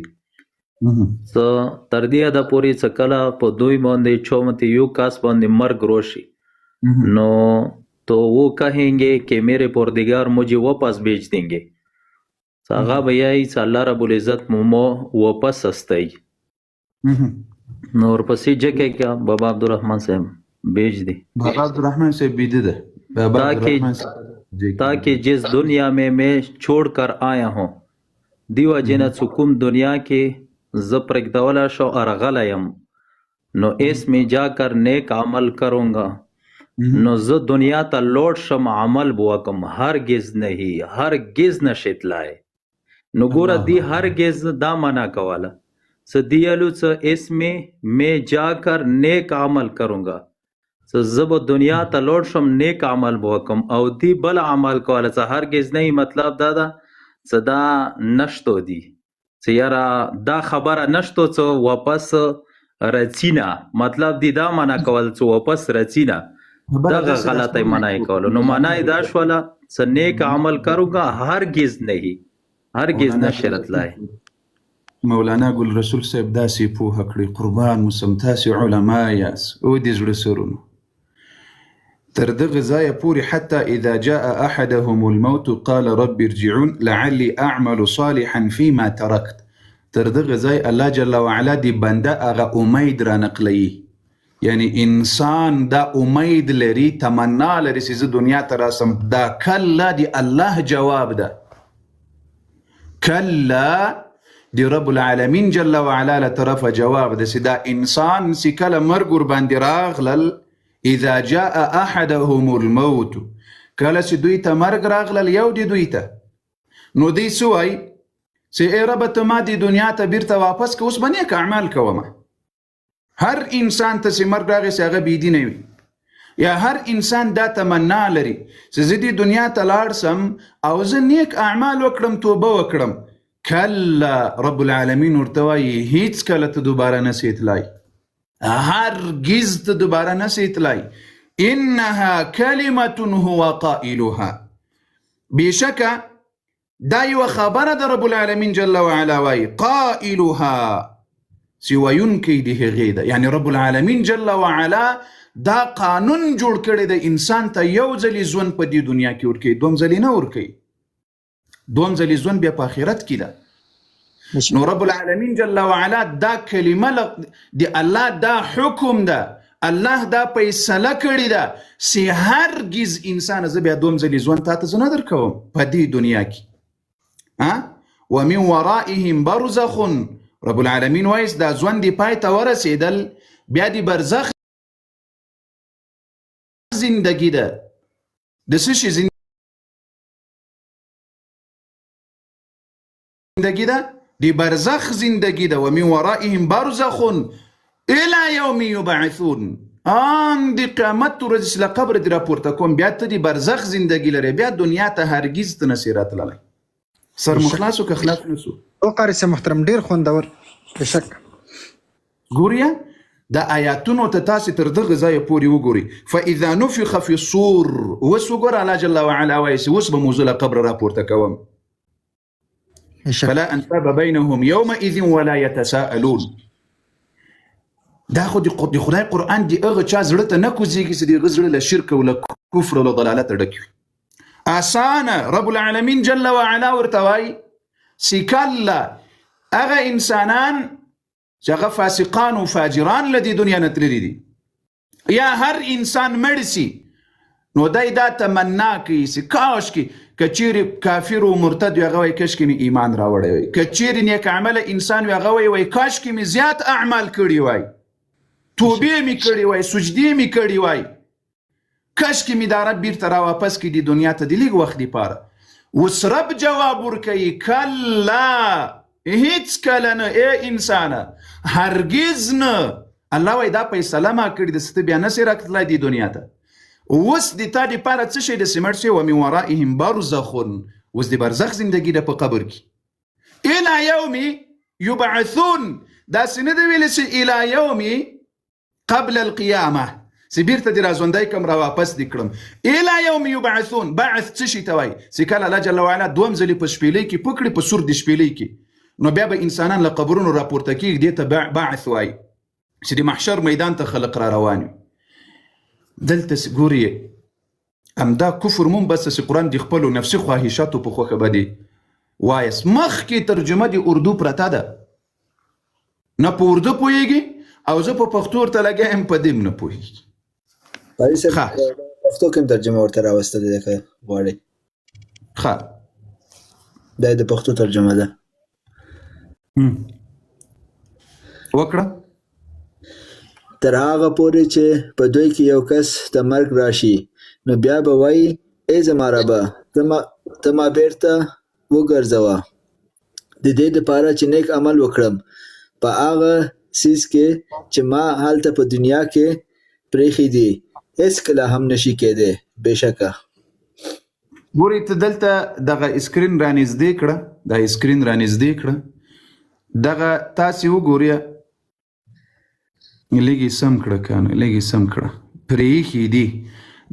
څه تر دې حده پورې چې کله په دوی باندې چومته یو کس باندې مرګ روشي نو تو وہ کہیں گے کہ میرے پردگار مجھے واپس بھیج دیں گے. هغه به یایي چې الله رب العزت مو واپس استوي. نو ورپسې جکه کیا بابا عبدالرحمن صاحب بھیج دی. بابا عبدالرحمن صاحب بیده ده. بابا تاکہ عبدالرحمن صاحب تاکہ جس دنیا میں میں چھوڑ کر آیا ہوں، دیو جنه چې کوم دنیا کې زه پرېږدولی شو ارغلی یم، نو اس میں جا کر نیک عمل کروں گا، نو زه دنیا ته لوړ شم عمل به وکم، هرګز نه هرګز نشي تلای. نو ګوره دی هرګز دا منع کوله څه دی الو څه اس میں میں جا کر نیک عمل کروں گا، څه زه به دنیا ته لوړ شم نیک عمل به وکم، او دی بل عمل کوله څه هرګز نه، مطلب دا ده څه دا نشتو دی څه یاره دا خبره نشتو څه واپس رڅینه، مطلب دی دا منع کول څه واپس رڅینه، دغه غلطه منع یې کوله. نو معنا یې دا شوله څه نیک عمل کروں گا هرګز نه هرګز نه شي راتلای. مولانا ګل رسول صاحب داسې پوهه کړي، قربان مو سم، تاسې علما یاست او دې زړه سرونو تر دغه ځایه پورې حتی اذا جاء احدهم الموت قال رب ارجعون لعلي اعمل صالحا فيما تركت، تر دغه ځای الله جل وعلا دی بنده هغه امید را نقلوي. یعنی انسان دا امید لري، تمنا لري چې زه دنیا ته راسم. دا کله دی الله جواب ده، کله دی رب العالمین جل وعلا له طرفه جواب ده چې دا انسان چې کله مرګ ورباندې راغلل، اذا جاء احدهم الموت، کله چې دوی ته مرګ راغلل یو دی دوی ته، نو دوی څه وایي چې ای ربه ته ما دې دنیا ته بیرته واپس که، اوس به نیک اعمال کومه. هر انسان ته چې مرګ راغی چې هغه بېدینه وي، یا هر انسان دا تمنا لري چې زه دې دنیا ته لاړ سم او زه نیک اعمال وکړم، توبه وکړم. کله رب العالمین ورته وایي هیڅکله ته دوباره نه سې تلای، هرګز ته دوباره نه سې تلای. انها کلمة هو قائلها، بېشکه دا یوه خبره ده رب العالمین جل وعلا وایي قائلها، چې ویونکی د هغې ده. یعنی رب العالمین جل وعلا دا قانون جوړ کړی دی، انسان ته یو ځلې ژوند په دې دنیا کې ورکوي، دوم ځلې نه ورکوي، دوم ځلې ژوند بیا په آخرت کې ده. نو رب العالمین جل وعلا دا کلمه د الله دا حکم ده، الله دا فیصله کړې ده چې هرګز انسان زه بیا دوم ځلې ژوند تاته زه نه درکوم په دې دنیا کې. ومن ورائهم برزخ، رب العالمین وایي دا ژوند دی پای ته ورسېدل، بیا دی برزخ زندگی ده. د څه شي زندگی ده؟ د برزخ زندگی ده. ومن ورائهم برزخ الى یوم یبعثون. ان د قیامت ورځې چې له قبره دې راپورته کوم، بیا ته د برزخ زندگی لرې، بیا دنیا ته هرګز ته نسې راتللی. سر مو خلاص که خلاص نه سو؟ او قاري صاحب محترم، ډیر خوندور، بېشک. ګوریا د آیاتونو ته تاسې تر دغه ځایه پورې وګورئ. فاذا نفخ فی الصور، اوس وګوره الله جل وعلا وایي چې اوس به مو زه له قبره راپورته کوم. فلا انساب بینهم یومئذ ولا یتساءلون. دا خو د خدای قرآن د هغه چا زړه ته نه کوزېږي چې د هغه زړه له شرک او له کفر او له ضلالته ډک وي. اسانه رب العالمین جل وعلا ورته وایي چې کله هغه انسانان چې هغه فاسقان او فاجران له دې دنیا نه تللي دي، یا هر انسان مړ سي، نو دی دا تمنا کوي چې کاشکې که چیرې کافر او مرتد وي، هغه وایي کاشکې مې ایمان راوړی وای، که چیرې نیک عمله انسان وي، هغه وایي کاشکې مې زیات اعمال کړي وای، توبې مې کړي وای، سجدې مې کړي وای، کاشکې مې دا رب بیرته را واپس کړي دې دنیا ته د لږ وخت دپاره. اوس رب جواب ورکوي کلا، هیڅکله نه، ای انسانه، هرګز نه. الله وایي دا فیصله ما کړې ده چې ته بیا نسې راتللی دې دنیا ته. اوس د تا دپاره څه شی د سیمټ شی؟ ومن ورائهم برزخ، اوس د برزخ زندګي ده په قبر کې. الی یوم یبعثون، داسې نه ده ویلې چې الی یوم قبل القیامه، چې بیرته دې راژوندی کړم، را واپس دې کړم. الی یوم یبعثون، بعث څه شي ته وایي؟ چې کله الله جل وعلا دوم ځلې په شپېلۍ کې پکړي، په سور د شپېلۍ کې، نو بیا به انسانان له قبرونو راپورته کېږي، دې ته بعث وایي، چې د محشر میدان ته خلق را روان وي. دلته ګوري همدا کفر مونږ بس چې قرآن د خپلو نفسي خواهشاتو په خوښه باندې وایس. مخکې ترجمه د اردو پرته ده، نه په اردو پوهېږي او زه په پښتو ورته لګیا یم، په دې هم نه پوهېږي. قاري صاحب، پښتو کې هم ترجمه ورته راوستلې ده که غواړئ. ښه، دا د پښتو ترجمه ده. وکړه. تر هغه پورې چې په دوی کې یو کس ته مرګ راشي، نو بیا به وایي ای زما ربه، ته ما بیرته وګرځوه د دې دپاره چې نیک عمل وکړم په هغه څیز کې چې ما هلته په دنیا کې پرېښي دي، هېڅکله هم نشي کېدی، بېشکه. ګورئ ته دلته دغه اسکرین رانږدې کړه، دا اسکرین رانږدې کړه، دغه تاسې وګورئ، لږ یې سم کړه که نه، لږ یې سم کړه. پرېښي دي،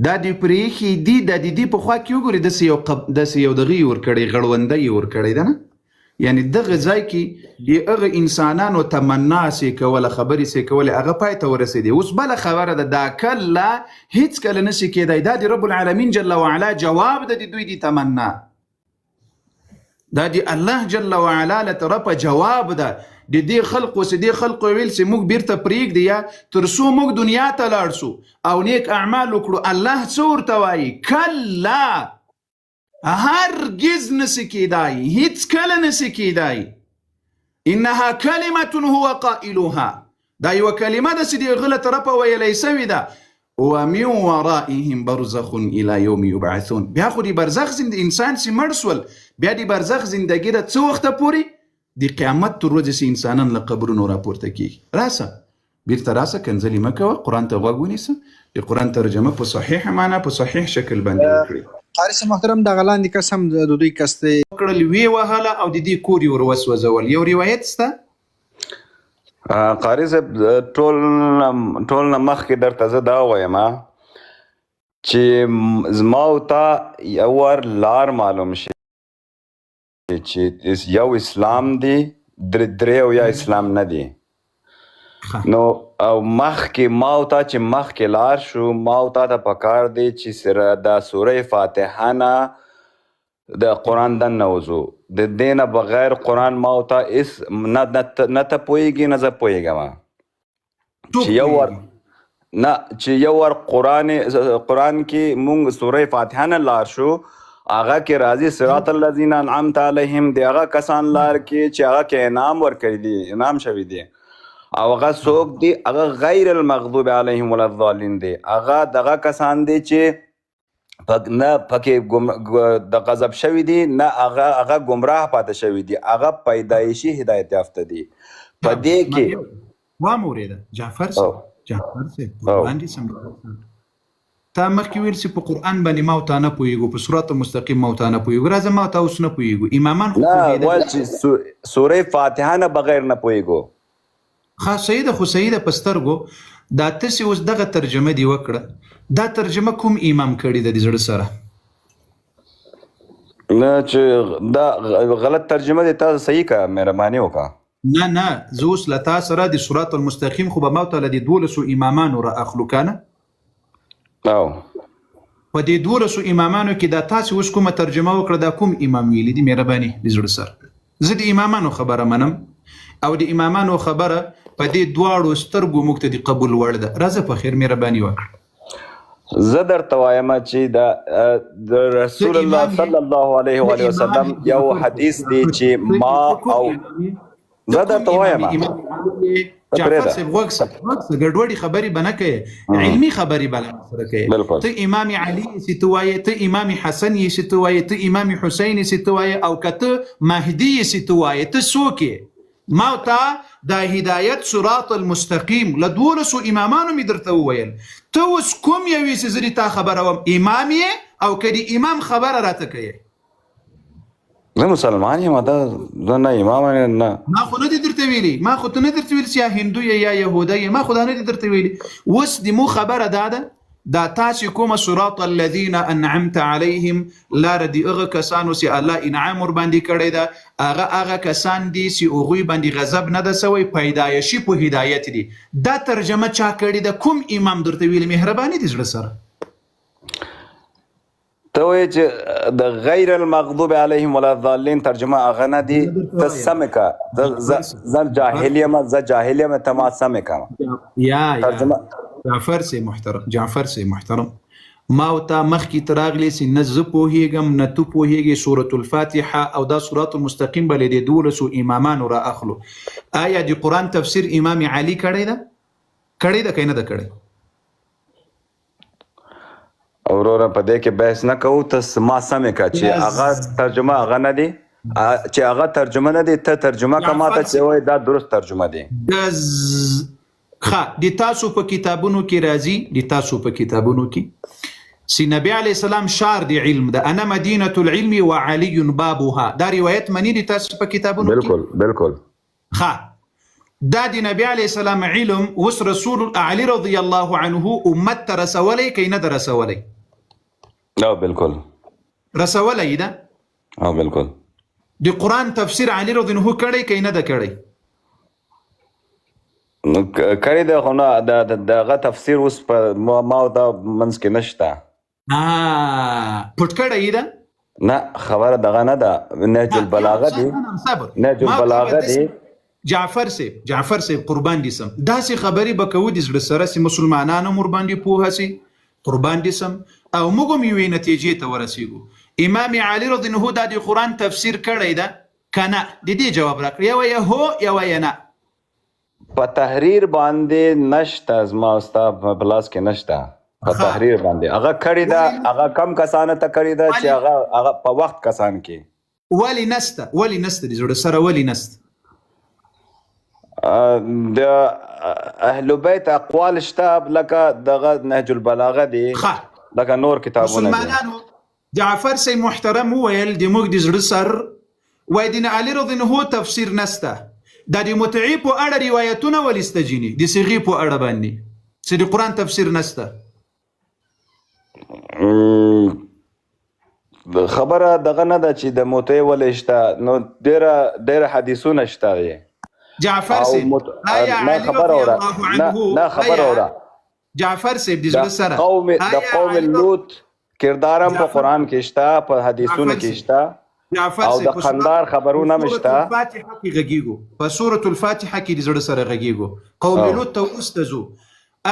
دا دې پرېښي دي، دا د دې په خوا کې وګورئ، داسې یو داسې یو دغه یې ورکړی، غړوندی یې ورکړی ده نه، یعنی دغه ځای کې د هغه انسانانو تمنا سې کوله، خبرې سې کولې، هغه پای ته ورسېدې. اوس بله خبره ده، دا کله هیڅکله نشي کېدای. دا د رب العالمین جل وعلا جواب ده د دوی د تمنا، دا د الله جل وعلا له طرفه جواب ده د دې خلقو، چې دې خلقو ویل چې موږ بیرته پرېږدي یا تر څو موږ دنیا ته لاړ سو او نیک اعمال وکړو. الله څه ورته وایي؟ کلا، هرګز نسی کېدای، هیڅکله نسی کېدای. انها کلمة هو قائلها، دا یوه کلمه ده چې د هغه له طرفه ویلی سوې ده. ومن ورائهم برزخ الی یوم یبعثون، بیا خو د برزخ زند انسان چې مړ سول، بیا د برزخ زندګي ده څه وخته پورې؟ د قیامت تر ورځې چې انسانان له قبرونو راپورته کېږي. راسه بیرته راسه، کنځلې مه کوه، قرآن ته غوږ ونیسه، د قرآن ترجمه په صحیح معنا په صحیح شکل باندې وکړي. قاري صاحب محترم، دغه لاندې کس هم د دوی کس دی. کړل، ویې وهله او د دې کور یې ور وسوځول. یو روایت سته. قاري صاحب، ټول نه مخکې درته زه دا وایم چې زما او تا یو وار لار معلوم شي چې یو اسلام دی، درې او یا اسلام نه دی. نو او مخکې ما او تا چې مخکې لار شو، ما او تا ته پکار دی چې سره دا سوره فاتحه نه د قرآن دننه وځو. د دې نه بغیر قرآن ما او تا هېڅ نه ته پوهېږي نه زه پوهېږم. چې یو وار نه، چې یو وار قرآن کې مونږ سوره فاتحه نه لار شو، هغه کې راځي صراط الذین انعمت علیهم، د هغه کسان لار کې چې هغه کې انعام ورکړي دي، انعام شوي دي. او هغه څوک دي؟ هغه غیر المغضوب علیهم ولا الضالین دي. هغه دغه کسان دي چې نه پکې د غضب شوي دي، نه هغه هغه ګمراه پاتې شوي دي، هغه پیدایشي هدایت یافته دي. په دې کې وام اورېده جعفر صاحب، جعفر صاحب قربان دې سم. تا مخکې ویل چې په قرآن باندې ما او تا نه پوهېږو، په صراط مستقیم ما او تا نه پوهېږو. راځه ما او تا اوس نه پوهېږو، امامان خو نه پوهېدل. ویل چې سورې فاتحه نه بغیر نه پوهېږو. ښه صحیح ده، خو صحیح ده په سترګو. دا تاسې اوس دغه ترجمه دې وکړه، دا ترجمه کوم امام کړې ده د زړه سره؟ نه چې دا غلط ترجمه دې تاسو صحیح کا، مهرباني وکړه. نه نه، زه اوس له تا سره د صراط المستقیم خو به ما ته له دې 12 امامانو را اخلو که نه؟ او په دې 12 امامانو کې دا تاسې اوس کومه ترجمه وکړه، دا کوم امام ویلي دي؟ مهرباني د زړه سره. زه د امامانو خبره منم او د امامانو خبره په دې دواړو سترګو موږ ته د قبول وړ ده. راځه په خیر، مهرباني وکړه. زه درته وایم چې د رسول الله صلی الله علیه و آله وسلم یو حدیث دی چې ما او زه درته وایم جعفر صاحب غوږ شه، غوږ شه، ګډوډې خبرې به نه کوې، علمي خبرې به له ما سره کوې. ته امام علي یې چې ته وایې، ته امام حسن یې چې ته وایې، ته امام حسین یې چې ته وایې، او که ته مهدي یې چې ته وایې، ته څوک یې؟ ما او تا دا هدایت صراط المستقیم له 12 امامانو مې درته وویل، ته اوس کوم یو یې چې زه دې تا خبروم؟ امام یې او که د امام خبره راته کوې؟ زه مسلمان یم، دا زه نه امام یم نه. ما خو نه دي درته ویلي، ما خو ته نه درته ویلي چې یا هندو یې یا یهودی یې، ما خو دا نه دي درته ویلي. اوس د مو خبره دا ده، دا تاسې کومه صراط الذین انعمت علیهم، لاره د هغه کسانو چې الله انعام ورباندې کړی ده، هغه هغه کسان دي چې هغوی باندې غضب نه ده سوی، پیدایشي په هدایت دي. دا ترجمه چا کړې ده؟ کوم امام درته ویلي؟ مهرباني دې زړه سره. ته وایې چې د غیر المغضوب علیهم ولا الضالین ترجمه هغه نه دي، ته سمې که. زه جاهل یم، زه جاهل یم، ته ما سمې که. یا ترجمه جعفر صاحب محترم، جعفر صاحب محترم، ما او تا مخکې ته راغلې چې نه زه پوهېږم نه ته پوهېږې. سورة الفاتحه او دا صراط المستقیم به له دې 12 امامانو را اخلو. آیا د قرآن تفسیر امام علي کړی ده؟ کړی ده که نه ده کړی؟ وروره په دې کې بحث نه کوو، ته ما سمې که چې هغه ترجمه هغه نه دی، چې هغه ترجمه نه دی، ته ترجمه که ما ته چې وایې دا درست ترجمه دی. ښه، د تاسو په کتابونو کې راځي، د تاسو په کتابونو کې چې نبی علیه السلام شار د علم ده، انا مدینة العلم وعلی بابها، دا روایت مني د تاسو په کتابونو کې؟ بالکل بالکل. ښه، دا د نبی علیه السلام علم اوس رسول علی رضی الله عنه امت ته رسولی که نه ده رسولی؟ او بالکل رسولی ده. او بالکل. د قرآن تفسیر علی رضی الله عنه کړی که نه ده کړی؟ نو کړی ده، خو نه دغه تفسیر اوس په ما او تا منځ کې نشته. پټ کړی ده؟ نه، خبره دغه نه ده، نهج البلاغه دی، نهج البلاغه دی. جعفر صاحب، جعفر صاحب قربان دي سم، داسې خبرې به کوو د زړه سره چې مسلمانان هم ورباندې پوهه سي، قربان دي سم، او موږ هم یوې نتیجې ته ورسېږو. امام علي رضی الله عنه دا د قرآن تفسیر کړی ده که نه؟ د دې جواب راکړه، یا وایه هو یا وایه نه. په تحریر باندې نشته، زما او ستا په لاس کې نشته. په تحریر باندې هغه کړی ده، هغه کم کسانو ته کړی ده چې هغه هغه په وخت کسان کې. ولې نشته؟ ولې نشته د زړه سره؟ ولې نشته؟ د اهل بیت اقوال شته، لکه دغه نهج البلاغه دی، لکه نور کتابونه دي. مسلمانانو جعفر صاحب محترم وویل د موږ د زړه سر وای د علی رضی الله عنه تفسیر نشته، دا د متعې په اړه روایتونه ولې شته جینې د صیغې په اړه باندې چې د قرآن تفسیر نشته؟ خبره دغه نه ده چې د متعې ولې شته، نو ډېره ډېره حدیثونه شته دی. جعفر صاحب آیا نه علی خبره رضی اوره، الله نه عنه نه خبره آیا اوره. جعفر صاحب د زړه سره قوم د قوم لوط کردار هم په قرآن کې شته، په حدیثونو کې شته، او د قندار خبرونه هم شته. الفاتحه کې غږیږو، په سورة الفاتحه کې د زړه سره غږیږو. قوم لوط ته وروسته ځو.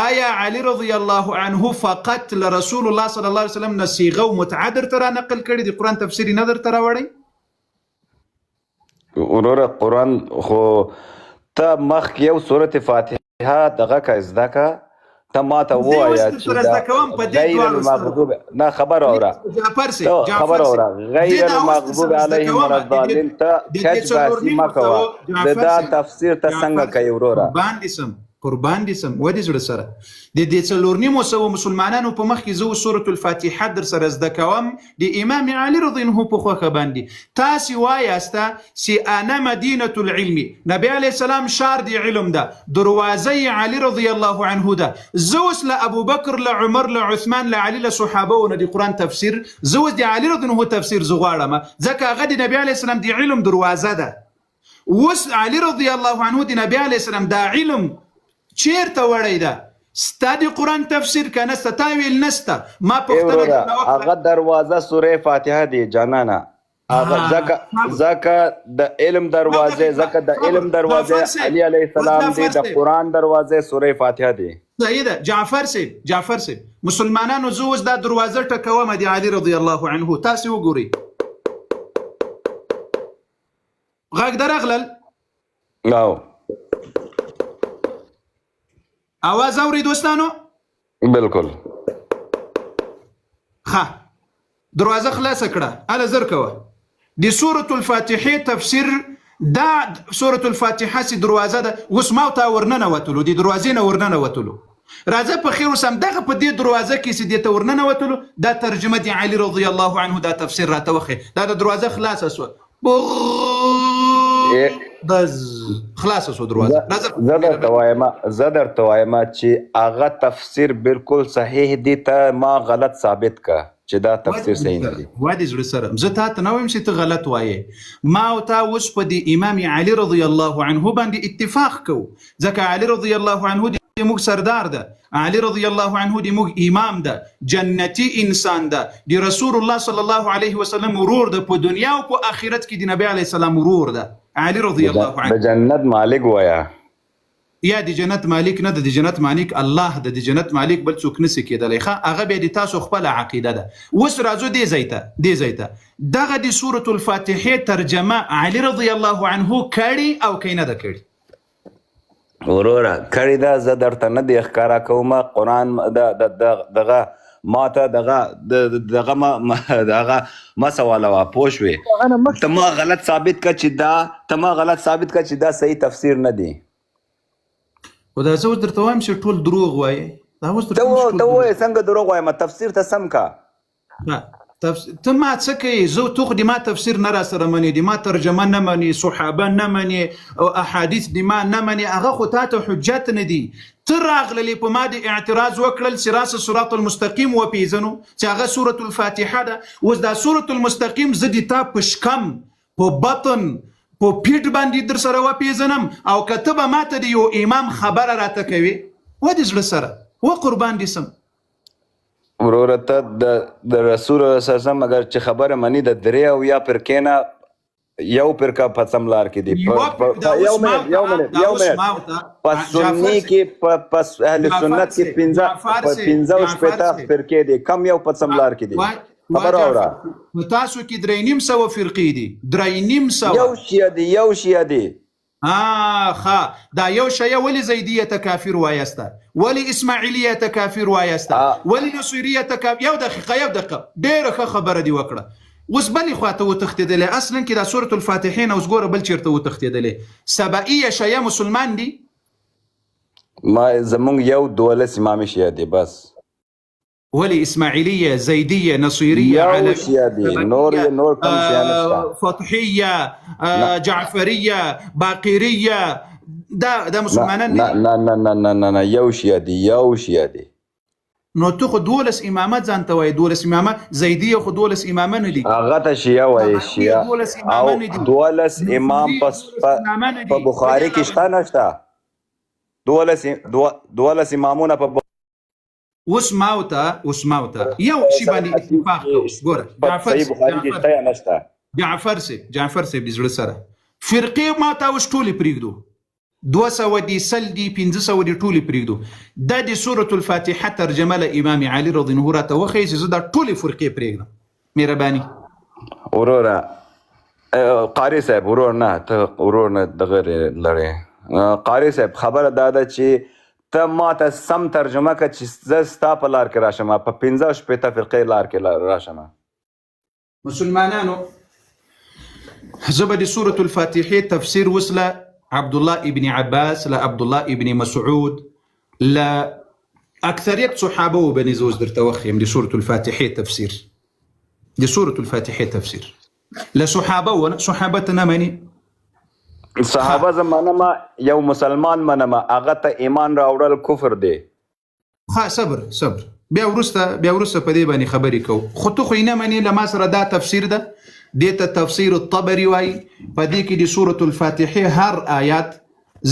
آیا علی رضی الله عنه فقط له رسول الله صلی الله علیه وسلم نه صیغه او متعه درته را نقل کړې، د قرآن تفسیر یې نه درته راوړی؟ وروره قرآن خو ته مخکې یو سورت فاتحه دغه که زده که، ته ماته زه یې اوس ووایه چې درسره دا زده کوم په دې غیر دواړو سترګو. المغضوب، نه خبر اوره، جعفر صاحب، ته جعفر خبر صاحب، اوره، زه غیر دا اوس المغضوب درسره زده علیهم کوم ولا د دې الضالین، ته د دې کج څلور بحثي نیمو مه کوه، سوو. د جعفر دا صاحب، تفسیر ته څنګه جعفر کوې صاحب، وروره؟ قربان دې سم، قربان دې سم، ودې زړه سره د دې 450 مسلمانانو په مخ کې زه اوس سورة الفاتحه در سره زده کوم د امام علي رضی الله په خوښه باندې. تاسې وایاست چې انا مدینة العلم، نبی علیه السلام ښار د علم ده، دروازه یې علي رضی الله عنه ده. زه اوس له ابوبکر، له عمر، له عثمان، له علي، له صحابو نه د قرآن تفسیر، زه اوس د علي رضی الله تفسیر زه غواړم، ځکه هغه د نبی علیه السلام د علم دروازه ده. اوس علی رضی الله عنه د نبی علیه السلام دا علم چیرته وړی ده؟ ستا د قرآن تفسیر که نسته؟ تا ویل نسته، ما ای پوښتنه وروره درنه وکړه. هغه دروازه سوره فاتحه دی جانانه، هغه ځکه ځکه د علم دروازه، ځکه د علم دروازه علی علیه السلام دی، د قرآن دروازه سوره فاتحه دی. صحیح ده جعفر صاحب، جعفر صاحب، مسلمانانو زه اوس دا دروازه ټکوم د علی رضی الله عنه، تاسې وګورئ غږ درغلل؟ او اواز اوري دوستانو؟ بالکل. ښه دروازه خلاصه کړه، اله زر کوه. د سورة الفاتحې تفسیر، دا سورة الفاتحه چې دروازه ده، اوس ما او تا ورننوتلو، د دروازې نه ورننوتلو. راځه په خیر اوس همدغه په دې دروازه کې چې دې ته ورننوتلو، دا ترجمه د علي رضی الله عنه دا تفسیر راته وښیه. دا د دروازه خلاصه سوه، بس خلاصه سو دروازه. راځه. زه درته وایم، زه درته وایم چې هغه تفسیر بالکل صحیح دی، ته ما غلط ثابت که چې دا تفسیر صحیح نه دی. وادي زړه سره، زه تا ته نه وایم چې ته غلط وایې. ما او تا اوس په دې امام علي رضی الله عنه باندې اتفاق کوو، ځکه علي رضی الله عنه د موږ سردار ده، علي رضی الله عنه د موږ امام ده، جنتی انسان ده، د رسول الله صلی الله علیه وسلم ورور ده، په دنیا او په آخرت کې د نبی علیه السلام ورور ده علي رضی الله عنه. د جنت مالک وایا. یا د جنت مالک نه ده، د جنت مالک الله ده، د جنت مالک بل څوک نسی کېدلی. ښه هغه بیا د تاسو خپله عقیده ده. اوس راځو دې ځای ته، دې ځای ته دغه د سورة الفاتحې ترجمه علي رضی الله عنه کړې او که نه ده کړې؟ وروره کړې ده، زه درته نه دی ښکاره کوم قرآن دغه ما ته دغه دغه ما دغه ما سوالوه، پوه شوې؟ ته ما غلط ثابت که چې دا، ته ما غلط ثابت که چې دا صحیح تفسیر نه دی. خو دا زه اوس درته وایم چې ټول دروغ وایې. دا اوس درته وایم چې ټول ته ووایې څنګه دروغ وایم، تفسیر ته سم که. ته ما څه کوې؟ زه ته خو د ما تفسیر نه را سره منې، د ما ترجمه نه منې، صحابه نه منې، او احادیث د ما نه منې، هغه خو تا ته حجت نه دي. ته راغللې په ما د اعتراض وکړل چې راسه صراط المستقیم وپېژنو چې هغه سورة الفاتحه ده. اوس دا سورة المستقیم زه د تا په شکم، په بطن، په پیټ باندې در سره وپېژنم، او که ته به ما ته د یو امام خبره راته کوې، و دې زړه سره و قربان دې سم. وروره ته د رسول الله صلی الله علیه وسلم اگر چې خبره مني د درې او یا فرقې نه یو فرقه په سم لار کې دی. یو منټ، یو منټ، یو منټ. په سني کې، په اهل سنت کې 65 فرقې دي، کم یو په سم لار کې دي؟ خبر اوره. په تاسو کې 350 فرقې دي، 350. یو شیعه دی، یو شیعه دی. ښه دا یو شیعه ولې زیدیه ته کافر وایاسته؟ ولې اسماعیلیه ته کافر وایاسته؟ ولې نصیریه ته کافر؟ یو دقیقه، یو دقیقه، ډېره ښه خبره دې وکړه. اوس بلې خواته وتښتېدلې، اصلا کې دا سورة الفاتحې نه اوس ګوره بل چېرته وتښتېدلې. سبعیه شیعه مسلمان دي؟ ما زمونږ یو 12 امام شیعه دی بس. ولې اسماعیلیه، زیدیه، نصیریه، یو شیعه دی، نور نور کوم شیعه نشته. فتحیه، جعفریه، باقریه، دا مسلمانان نه نه نه نه نه نه نه، یو شیعه دی، یو شیعه دی. نو ته خو 12 امامه ځان ته وایې، 12 امامه، زیدیه خو 12 امامه نه دي. هغه ته شیعه وایې، شیعه. او 12 امام په بخاري کې شته نشته؟ 12 امامونه په اوس ما او ته، اوس ما او ته یو شی باندې اتفاق کوو. ګوره جعفر صحیح بخاري کې شته یا نشته؟ جعفر صاحب، جعفر صاحب د زړه سره فرقې ما ته اوس ټولې پرېږدو، 200 دي، 100 دي، 500 دي، ټولې پرېږدو. دا د سورة الفاتحه ترجمه له امام علي رضی الله عنه راته وښیي چې زه دا ټولې فرقې پرېږدم. مهرباني. وروره قاري صاحب، ورور نه، ته ورور نه دغه لرې. قاری صاحب خبره دا ده چې ته ماته سم ترجمه که چې زه ستا په لار کې راشم، په 65 فرقې لار کې راشم. مسلمانانو زه به د سورة الفاتحې تفسیر اوس له عبدالله ابن عباس، له عبدالله ابن مسعود، له اکثریت صحابه و باندې زه اوس درته وښیم د سورة الفاتحې تفسیر، د سورة الفاتحې تفسیر له صحابه و نه، صحابه ته نه مني. صحابه زه منم، یو مسلمان منم، هغه ته ایمان راوړل کفر دی. ښه صبر صبر، بیا وروسته بیا وروسته په دې باندې خبرې کوو. خو ته خو یې نه منې. له ما سره دا تفسیر ده، دې ته تفسیر الطبري وایي. په دې کې د سورة الفاتحې هر آیات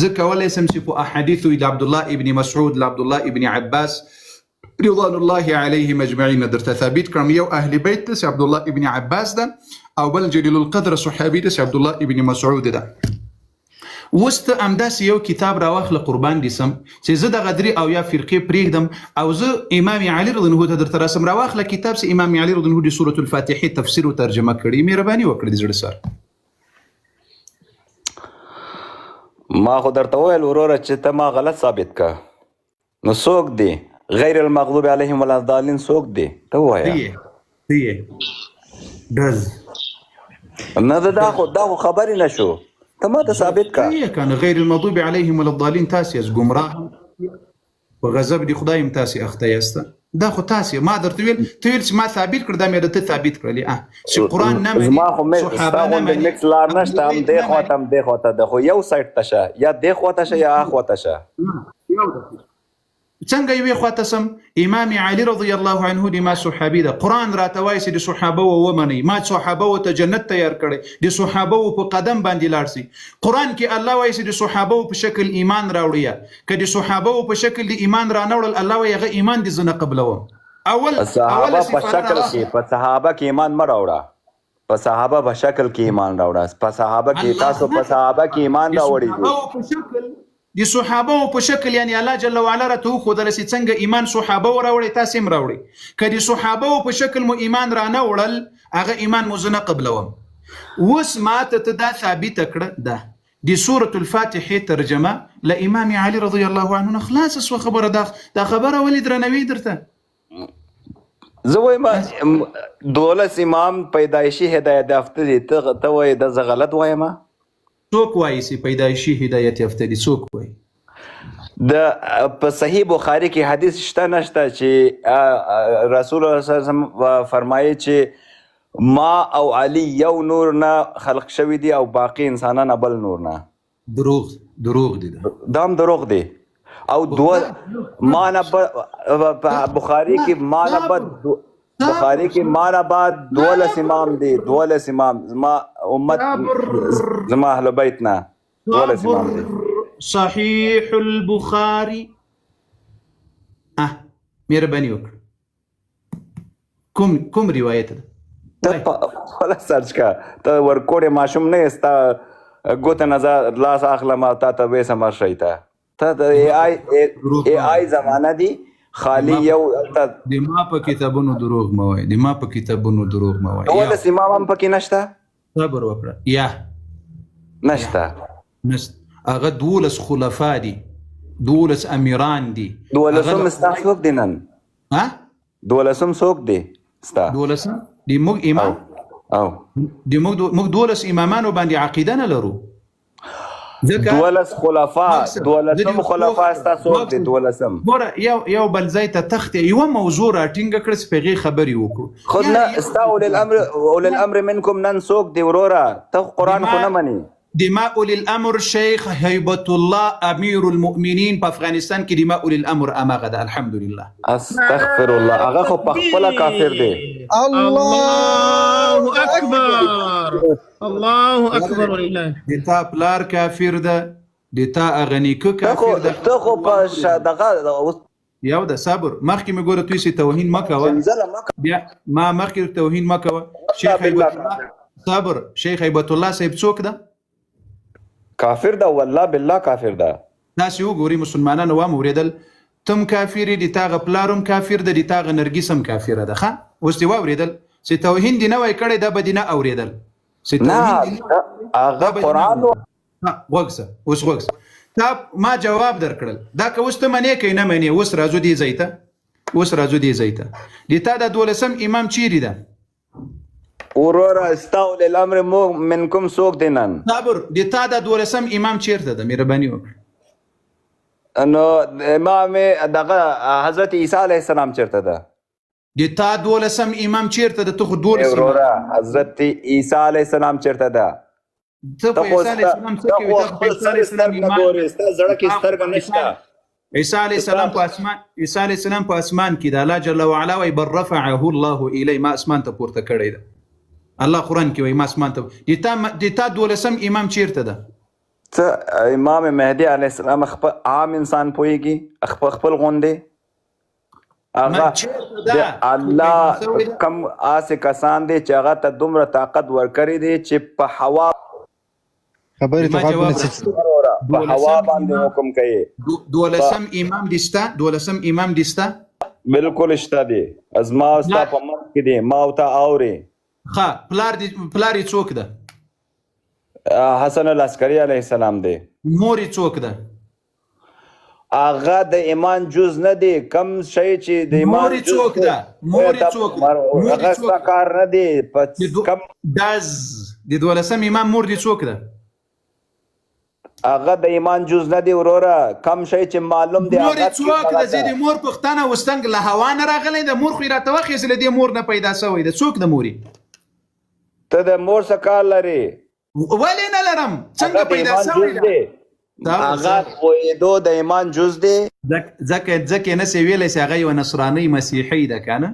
زه کولی سم چې په احادیثو د عبدالله ابن مسعود، له عبدالله ابن عباس رضوان الله علیهم اجمعین درته ثابت کړم. یو اهل بیت ده چې عبدالله ابن عباس ده، او بل جلیل القدر صحابي ده چې عبدالله ابن مسعود ده. اوس ته همداسې یو کتاب راواخله قربان دې سم چې زه دغه 73 فرقې پرېږدم او زه امام علي رضی الله عنه ته درته راسم. راواخله کتاب چې امام علي رضی الله عنه د سورة الفاتحې تفسیر او ترجمه کړي. مهرباني وکړه د زړه سره. ما خو درته وویل وروره چې ته ما غلط ثابت که. نو څوک دی غیر المغضوب علیهم ولا الضالین؟ څوک دی ته ووایه. ته یې ډز نه ده، دا خو دا خو خبرې نه شو، ته ما ته ثابت ته که. یې کنه غیر المغضوب علیهم ولا الضالین. تاسې یاست ګمراه، په غضب دی خدای هم تاسې اخته یاست. دا خو تاسې ما درته ویل، ته ویل چې ما ثابت کړ، دا مې درته ثابت کړلې. چې قرآن نه مني، زما خو صحابه ستا نه غوندې مني، مکس لار اهل نشته، هم بیت دې نه خوا ته مني. هم دې خوا ته ده، خو یو سایډ ته شه، یا دې خوا ته شه یا اخوا ته شه. یو دقیقه څنګه یوې خواته سم؟ امام علي رضی الله عنه د ما صحابي ده. قرآن راته وایي چې د صحابه و ومنئ، ما صحابه و ته جنت تیار کړی، د صحابه و په قدم باندې لاړ سئ. قرآن کې الله وایي چې د صحابه و په شکل ایمان راوړی، که د صحابه و په شکل د ایمان را نه وړل، الله وایي هغه ایمان دې زه نه قبلوم. اول صحابه اوله په سپاره شکل راواخله. کې، په صحابه کې ایمان مه راوړه، په صحابه په شکل کې ایمان راوړه. په صحابه کې الله تاسو په صحابه کې ایمان د راوړی صحابه دي. و په شکل، د صحابه و په شکل، یعنی الله جل وعلا راته وښودله چې څنګه ایمان صحابه و راوړی، تاسې هم راوړئ. که د صحابه و په شکل مو ایمان را نه وړل، هغه ایمان مو زه نه قبلوم. اوس ما ته ته دا ثابته کړه، ده د سورة الفاتحې ترجمه له امام علي رضی الله عنه نه خلاصه سوه خبره. دا دا خبره ولې درنوي درته؟ زه وایم 12 امام پیدایشي هدایت یافته دي، ته ته وایې دا زه غلط وایم؟ څوک وایي چې پیدایشي هدایت یافته دي؟ څوک وایي؟ د په صحیح بخاري کې حدیث شته نشته چې رسول الله صلی الله علیه وسلم فرمایي چې ما او علي یو نور نه خلق شوي دي او باقي انسانان بل نور نه. دروغ دروغ دي دا. دا هم دروغ دی. او دوه ما نه په بخاري کې ما نه به بخاري کې ما نه بعد 12 امام دي، 12 امام زما امت، زما اهل بیت نه 12 امام دي. صحیح البخاري. مهرباني وکړه، کوم کوم روایت ده؟ ته خپله سرچ کا، ته ورکوړې ماشوم نه یې، ستا ګوته نه زه لاس اخلم او تا ته ویسم هر شی ته. ته د ای آی ای آی زمانه دی خالی یو ته. د ما په کتابونو دروغ مه وایه، د ما په کتابونو دروغ مه وایه. 12 امام هم پکې نشته؟ صبر وکړه. یا نشته؟ نشته. هغه 12 خلفا دي، 12 امیران دي. دولسم ستا څوک دی نن؟ ها؟ دولسم څوک دی ستا؟ دولسم د موږ امام او د موږ موږ 12 امامانو باندې عقیده نه لرو، ځکه 12 خلفا، دولسم خلفا ستا څوک دی؟ دولسم. ګوره یو یو بل ځای ته تخت یوه موضوع راټینګه کړه چې په هغې خبرې وکړو. خو نه ستا اولي الامر، اولي الامر منکم نن څوک دی وروره؟ ته خو قرآن خو نه منې. د ما اولي الامر شیخ هیبت الله امیر المؤمنین په افغانستان کې د ما اولي الامر امغه ده، الحمدلله. استغفر الله، هغه خو په خپله کافر دی. الله اکبر، الله اکبر ولله. د تا پلار کافر ده، د تا هغه نیکه کافر ده. ته خو په دغه اوس یو ده صبر، مخکې مې ګوره توی سي توهین مه کوه، بیا ما مخکې توهین مه کوه. شیخ هیبت الله صبر، شیخ هیبت الله صاحب څوک ده؟ کافر ده والله بالله کافر ده. تاسې وګورئ مسلمانانو وام اورېدل، تم کافر یې، د تا هغه پلار هم کافر ده، د تا هغه نرګس هم کافره ده. ښه اوس دې واورېدل چې توهین دې نه وای کړی دا به دې نه اورېدل. چې نه توهین دې نه هغه دا به دې نه قرآن اورېدل. غوږ شه اوس، غوږ شه. تا ما جواب درکړل. دا که اوس ته منې که نه منې، اوس راځو دې ځای ته، اوس راځو دې ځای ته. د تا د دولسم امام چیرې ده؟ وروره ستا اولي الامر مو منکم څوک دی نن؟ صبر، د تا د دولسم امام چیرته ده؟ مهرباني وکړه. نو امام دغه حضرت عیسی علیه السلام چیرته ده؟ د تا دولسم امام چیرته ده؟ ته خو دولس امام. وروره حضرت عیسی علیه السلام چیرته ده؟ ته ته په خو عیسی علیه السلام څه ته کوي؟ خو ته په خپل عیسی سر علیه السلام سترګ نه ایمان ګورې، ستا زړه کې تا سترګه نشته. عیسی علیه السلام په اسمان، عیسی علیه السلام په اسمان کې ده. الله جل وعلا وایي بل رفعه الله الی، ما اسمان ته پورته کړی ده. الله قرآن کې وایي ما اسمان ته. د تا دولسم امام چیرته ده؟ ته امام مهدي علیه السلام خپل عام انسان پوهیږي، خپل خپل غوندې هغه د الله کم هسې کسان دي چې هغه ته دومره طاقت ورکړی دی چې په هوا خبرې ته غوږ ونیسئ. په هوا باندې حکم کوي. دولسم امام دې شته؟ دولسم امام دې شته؟ بالکل شته دی، زما او ستا په منځ کې دی، ما او تا اوري. ښه، پلار دې، پلار یې څوک ده؟ حسن العسکري علیه السلام دی. مور یې څوک ده؟ هغه د ایمان جز نه دی، کم شی چې د ایمان مور یې څوک ده؟ مور یې څوک ده؟ مور هغه یې ستا څوک کار نه دی. په کم دز د دولسم امام مور دې څوک ده؟ هغه د ایمان جز نه دی وروره، کم شی چې معلوم دی مور هغه یې څوک ده؟ زه د مور پوښتنه اوس څنګه له هوا نه راغلی ده؟ مور خو یې راته وښیې چې له دې مور نه پیدا سوی ده. څوک ده مور یې؟ ته د مور څه کار لرې؟ ولې نه لرم؟ څنګه پیدا سوی ده؟ هغه پوهېدو د ایمان جز دی. ځکه نه سې ویلی چې هغه یوه نصرانۍ مسیحي ده که نه؟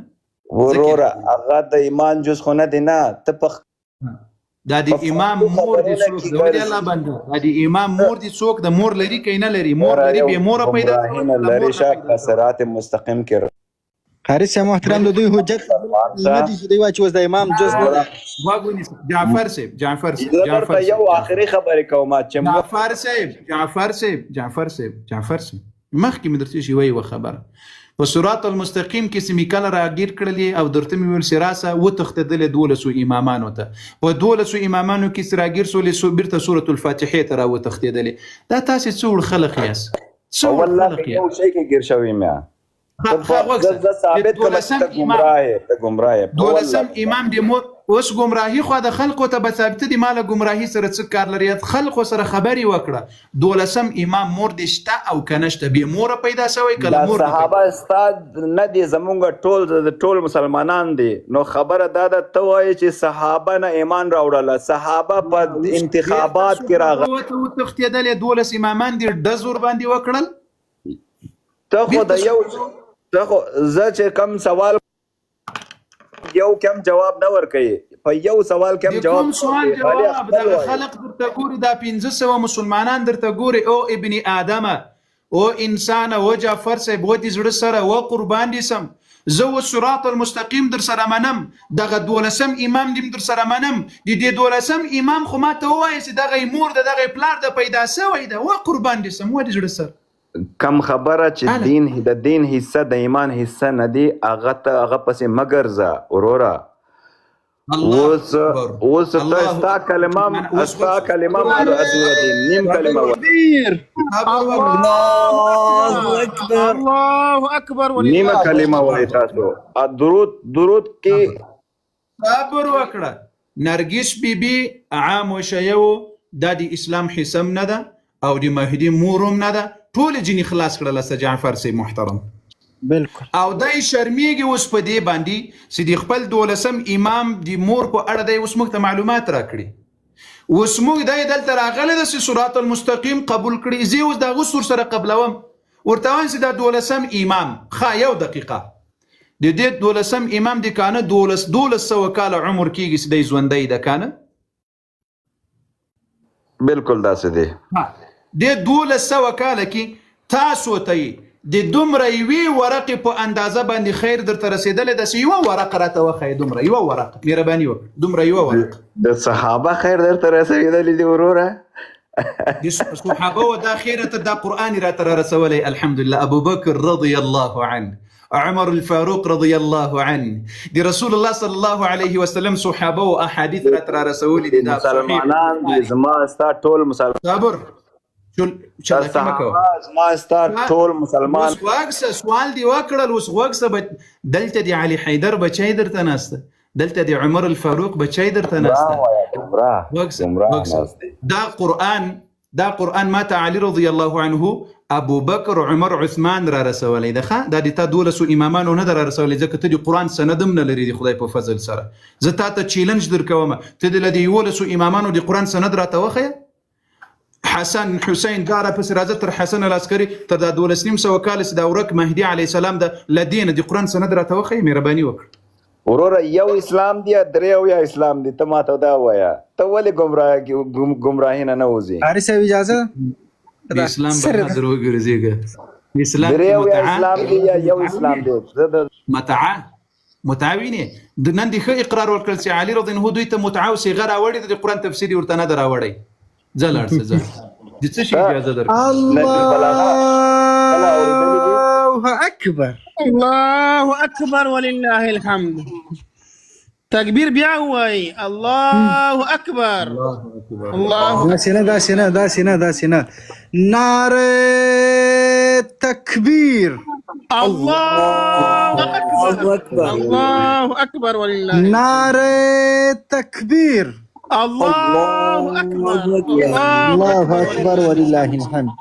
وروره هغه د ایمان جز خو نه دی نه. ته په دا د امام مور دی څوک ده؟ ودې الله بنده، دا د امام مور دی څوک ده؟ مور لري که نه لري؟ مور لري، بې موره پیدا ګمراهي نه لري شه، په صراط مستقیم کې قاري صاحب محترم، د دوی حجت نه دی چې دوی وایي چې اوس د امام جز نه ده. غوږ ونیسه جعفر صاحب، جعفر صاحب، زه جعفر درته یو آخري خبرې کوم چې جعفر صاحب، جعفر صاحب، جعفر صاحب، جعفر صاحب، مخکې مې درته یوه یوه خبره په صراط المستقیم کې چې مې کله راګیر کړلې او درته مې ویل چې راسه وتښتېدلې دولسو امامانو ته، په دولسو امامانو کې چې راګیر سولې سو بیرته سورة الفاتحې ته راوتښتېدلې. دا تاسې څه وړ خلق یاست؟ څه وړ خلق یو یاست؟ شی کې ګیر شوی مې زه ثابت کړم چې ته ګمراه یې، ته ګمراه یې. دولسم امام د مور اوس ګمراهي خو د خلکو ته به ثابته دي، ما له ګمراهي سره څه کار لري؟ خلکو سره خبرې وکړه. دولسم امام مور دې شته او که نه شته؟ بې موره پیدا شوی که له دا مور نه صحابه پیدا؟ ستا نه دي، زمونږ ټول ټول مسلمانان دي. نو خبره دا ده ته وایې چې صحابه نه ایمان راوړله، صحابه په انتخابات کې راغله، ته وتښتېدلې، دولس امامان دې ډز ورباندې وکړل. ته خو د یو ته خو زه چې کم سوال یو کم جواب نه ورکوي، په یو سوال کې هم د جواب کوم سوال نه ورکوي، جواب؟ دغه خلق درته ګوري، دا 500 مسلمانان درته ګوري. او ابن آدمه، او انسانه، او جعفر صاحب، و دې زړه سره و قربان دې سم، زه و صراط المستقیم در سره منم، دغه دولسم امام دې در سره منم. د دې دولسم امام خو ما ته ووایه چې دغه یې مور ده، دغه یې پلار ده، پیدا سوی ده. و قربان دې سم، و دې زړه سره. کم خبره چې دین د دین حصه د ایمان حصه نه دی، هغه ته هغه پسې مه ګرځه وروره. اوس اوس ته ستا کلمه ستا کلمه ادوره دی، نیم کلمه وایي، الله اکبر، الله اکبر، نیمه کلمه وایي تاسو. درود درود کې صبر وکړه. نرګس بیبي عام وشیو، دا د اسلام حصه نه ده او د مهدي مور هم نه ده. ټول جنې خلاص کړل سه جعفر صاحب محترم. بالکل. او دای شرمیږي اوس په دې باندې چې د خپل دولسم امام د مور په اړه دی اوس موږ ته معلومات راکړي. اوس موږ دی دلته راغلی ده چې صراط المستقیم قبول کړي. زه اوس د هغه سور سره قبلوم، ورته وایم چې دا دولسم امام ښه یو دقیقه د دې دولسم امام د کانه 1200 کاله عمر کېږي چې دی ژوندی ده کانه؟ بالکل داسې دی. د 1200 کاله کې تاسو ته د دومره یوې ورقې په اندازه باندې خیر درته رسېدلی داسې یوه ورقه راته وښیه، دومره یوه ورقه، مهرباني وکړه، دومره یوه ورقه. د صحابه خیر درته رسېدلی دی وروره؟ د صحابه و دا خیر ته دا قرآن یې راته رارسولی الحمدلله. ابوبکر رضی الله عنه، عمر الفاروق رضی الله عنه، د رسول الله صلی الله علیه وسلم صحابه و احادیث راته رارسولي دي. دا مسلمانان دي، زما ستا ټول مسلمان. صبر، چول چالاکي مه کوه. زما ستا ټول مسلمان. اوس غوږ سه، سوال دی وکړل، اوس غوږ سه. دلته د علي حیدر بچی درته ناسته، دلته د عمر الفاروق بچی درته ناسته. غوږ سه، غوږ سه. دا قرآن، دا قرآن ماته علي رضی الله عنه، ابو بکر، عمر، عثمان را رسولی ده. ښه، دا د تا دولسو امامانو نه ده را رسولی، ځکه ته د قرآن سند هم نه لرې. د خدای په فضل سره زه تا ته چیلنج درکوم، ته د له دې یولسو امامانو د قرآن سند راته وښیه. حسن، حسین، دا را پسې راځه تر حسن العسکري، تر دا 1250 کاله چې دا ورک مهدي علیه السلام ده، له دې نه د قرآن سند راته وښیه، مهرباني وکړه. وروره، یو اسلام دی یا درې او یا اسلام دی؟ ته ماته دا وایه، ته ولې ګمراه ګمراهی نه نه وځې؟ قاري صاحب اجازه؟ د اسلام بنا در وګرځېږه. اسلام درې کې او یا متعه اسلام دی یا یو اسلام دی؟ زه د متعه، متعه وینې؟ د نن دې ښه اقرار ورکړل چې علي رضی الله عنه دوی ته متعه او صیغه راوړې ده، د قرآن تفسیر یې ورته نه ده راوړی. ځه لاړ شه، ځه. د څه شي اجازه درکړه؟ نهج البلاغه کله اورېدلي دي؟ الله اکبر. الله اکبر ولله الحمد. تکبیر بیا وای، الله اکبر، الله. داسې نه، داسې نه، داسې نه، داسې نه. ناره تکبیر. الله اکبر، الله اکبر ولله. ناره تکبیر. الله اکبر، الله اکبر ولله الحمد.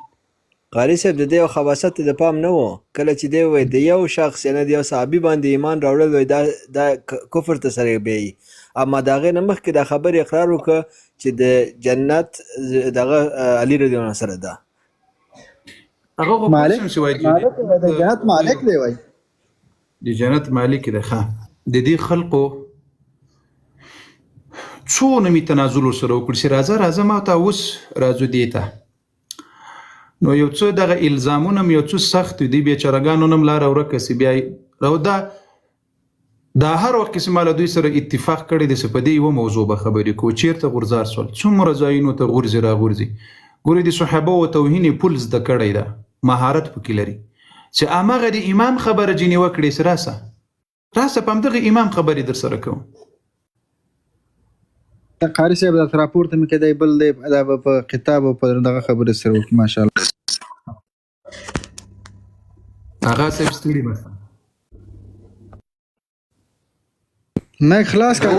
قاري صاحب، د دې یو خباثت ته د پام نه و، کله چې دی وایي د یو شخص، یعنی د یو صحابي باندې ایمان راوړل، وایي دا دا کفر ته سره بیایي، اما د هغې نه مخکې دا خبرې اقرار وکړه چې د جنت دغه علي رضی الله عنه سره ده. هغه خو پوه مالک شوم چې وایي مالک دی، د جنت مالک دی وایي. د جنت مالک دی. ښه، د دې خلقو څونه مې تنازل ورسره وکړ چې راځه راځه، ما ته اوس راځو دې ته. نو یو څه دغه الزامونه هم یو څه سخت دي، بیچارهګانو نم لاره ورکه سي. بیا راو دا دا هر وخت کې چې ما له دوی سره اتفاق کړی دی چې په دې یوه موضوع به خبرې کوو، چېرته غورځار سول، څومره ځایونو ته غورځي راغورځي. ګورې، د صحابه و توهین یې پل زده کړی ده، مهارت پکې لري چې هماغه د امام خبره جینې وکړې چې راسه راسه، په همدغه امام خبرې در سره کوم. قاري صاحب، دا راپورته مې کېدای، بل دی، دا به په کتاب او په دغه خبرې سره وکړي، ماشاءالله. هغه صاحب ستړي مه. مایک خلاص کړه.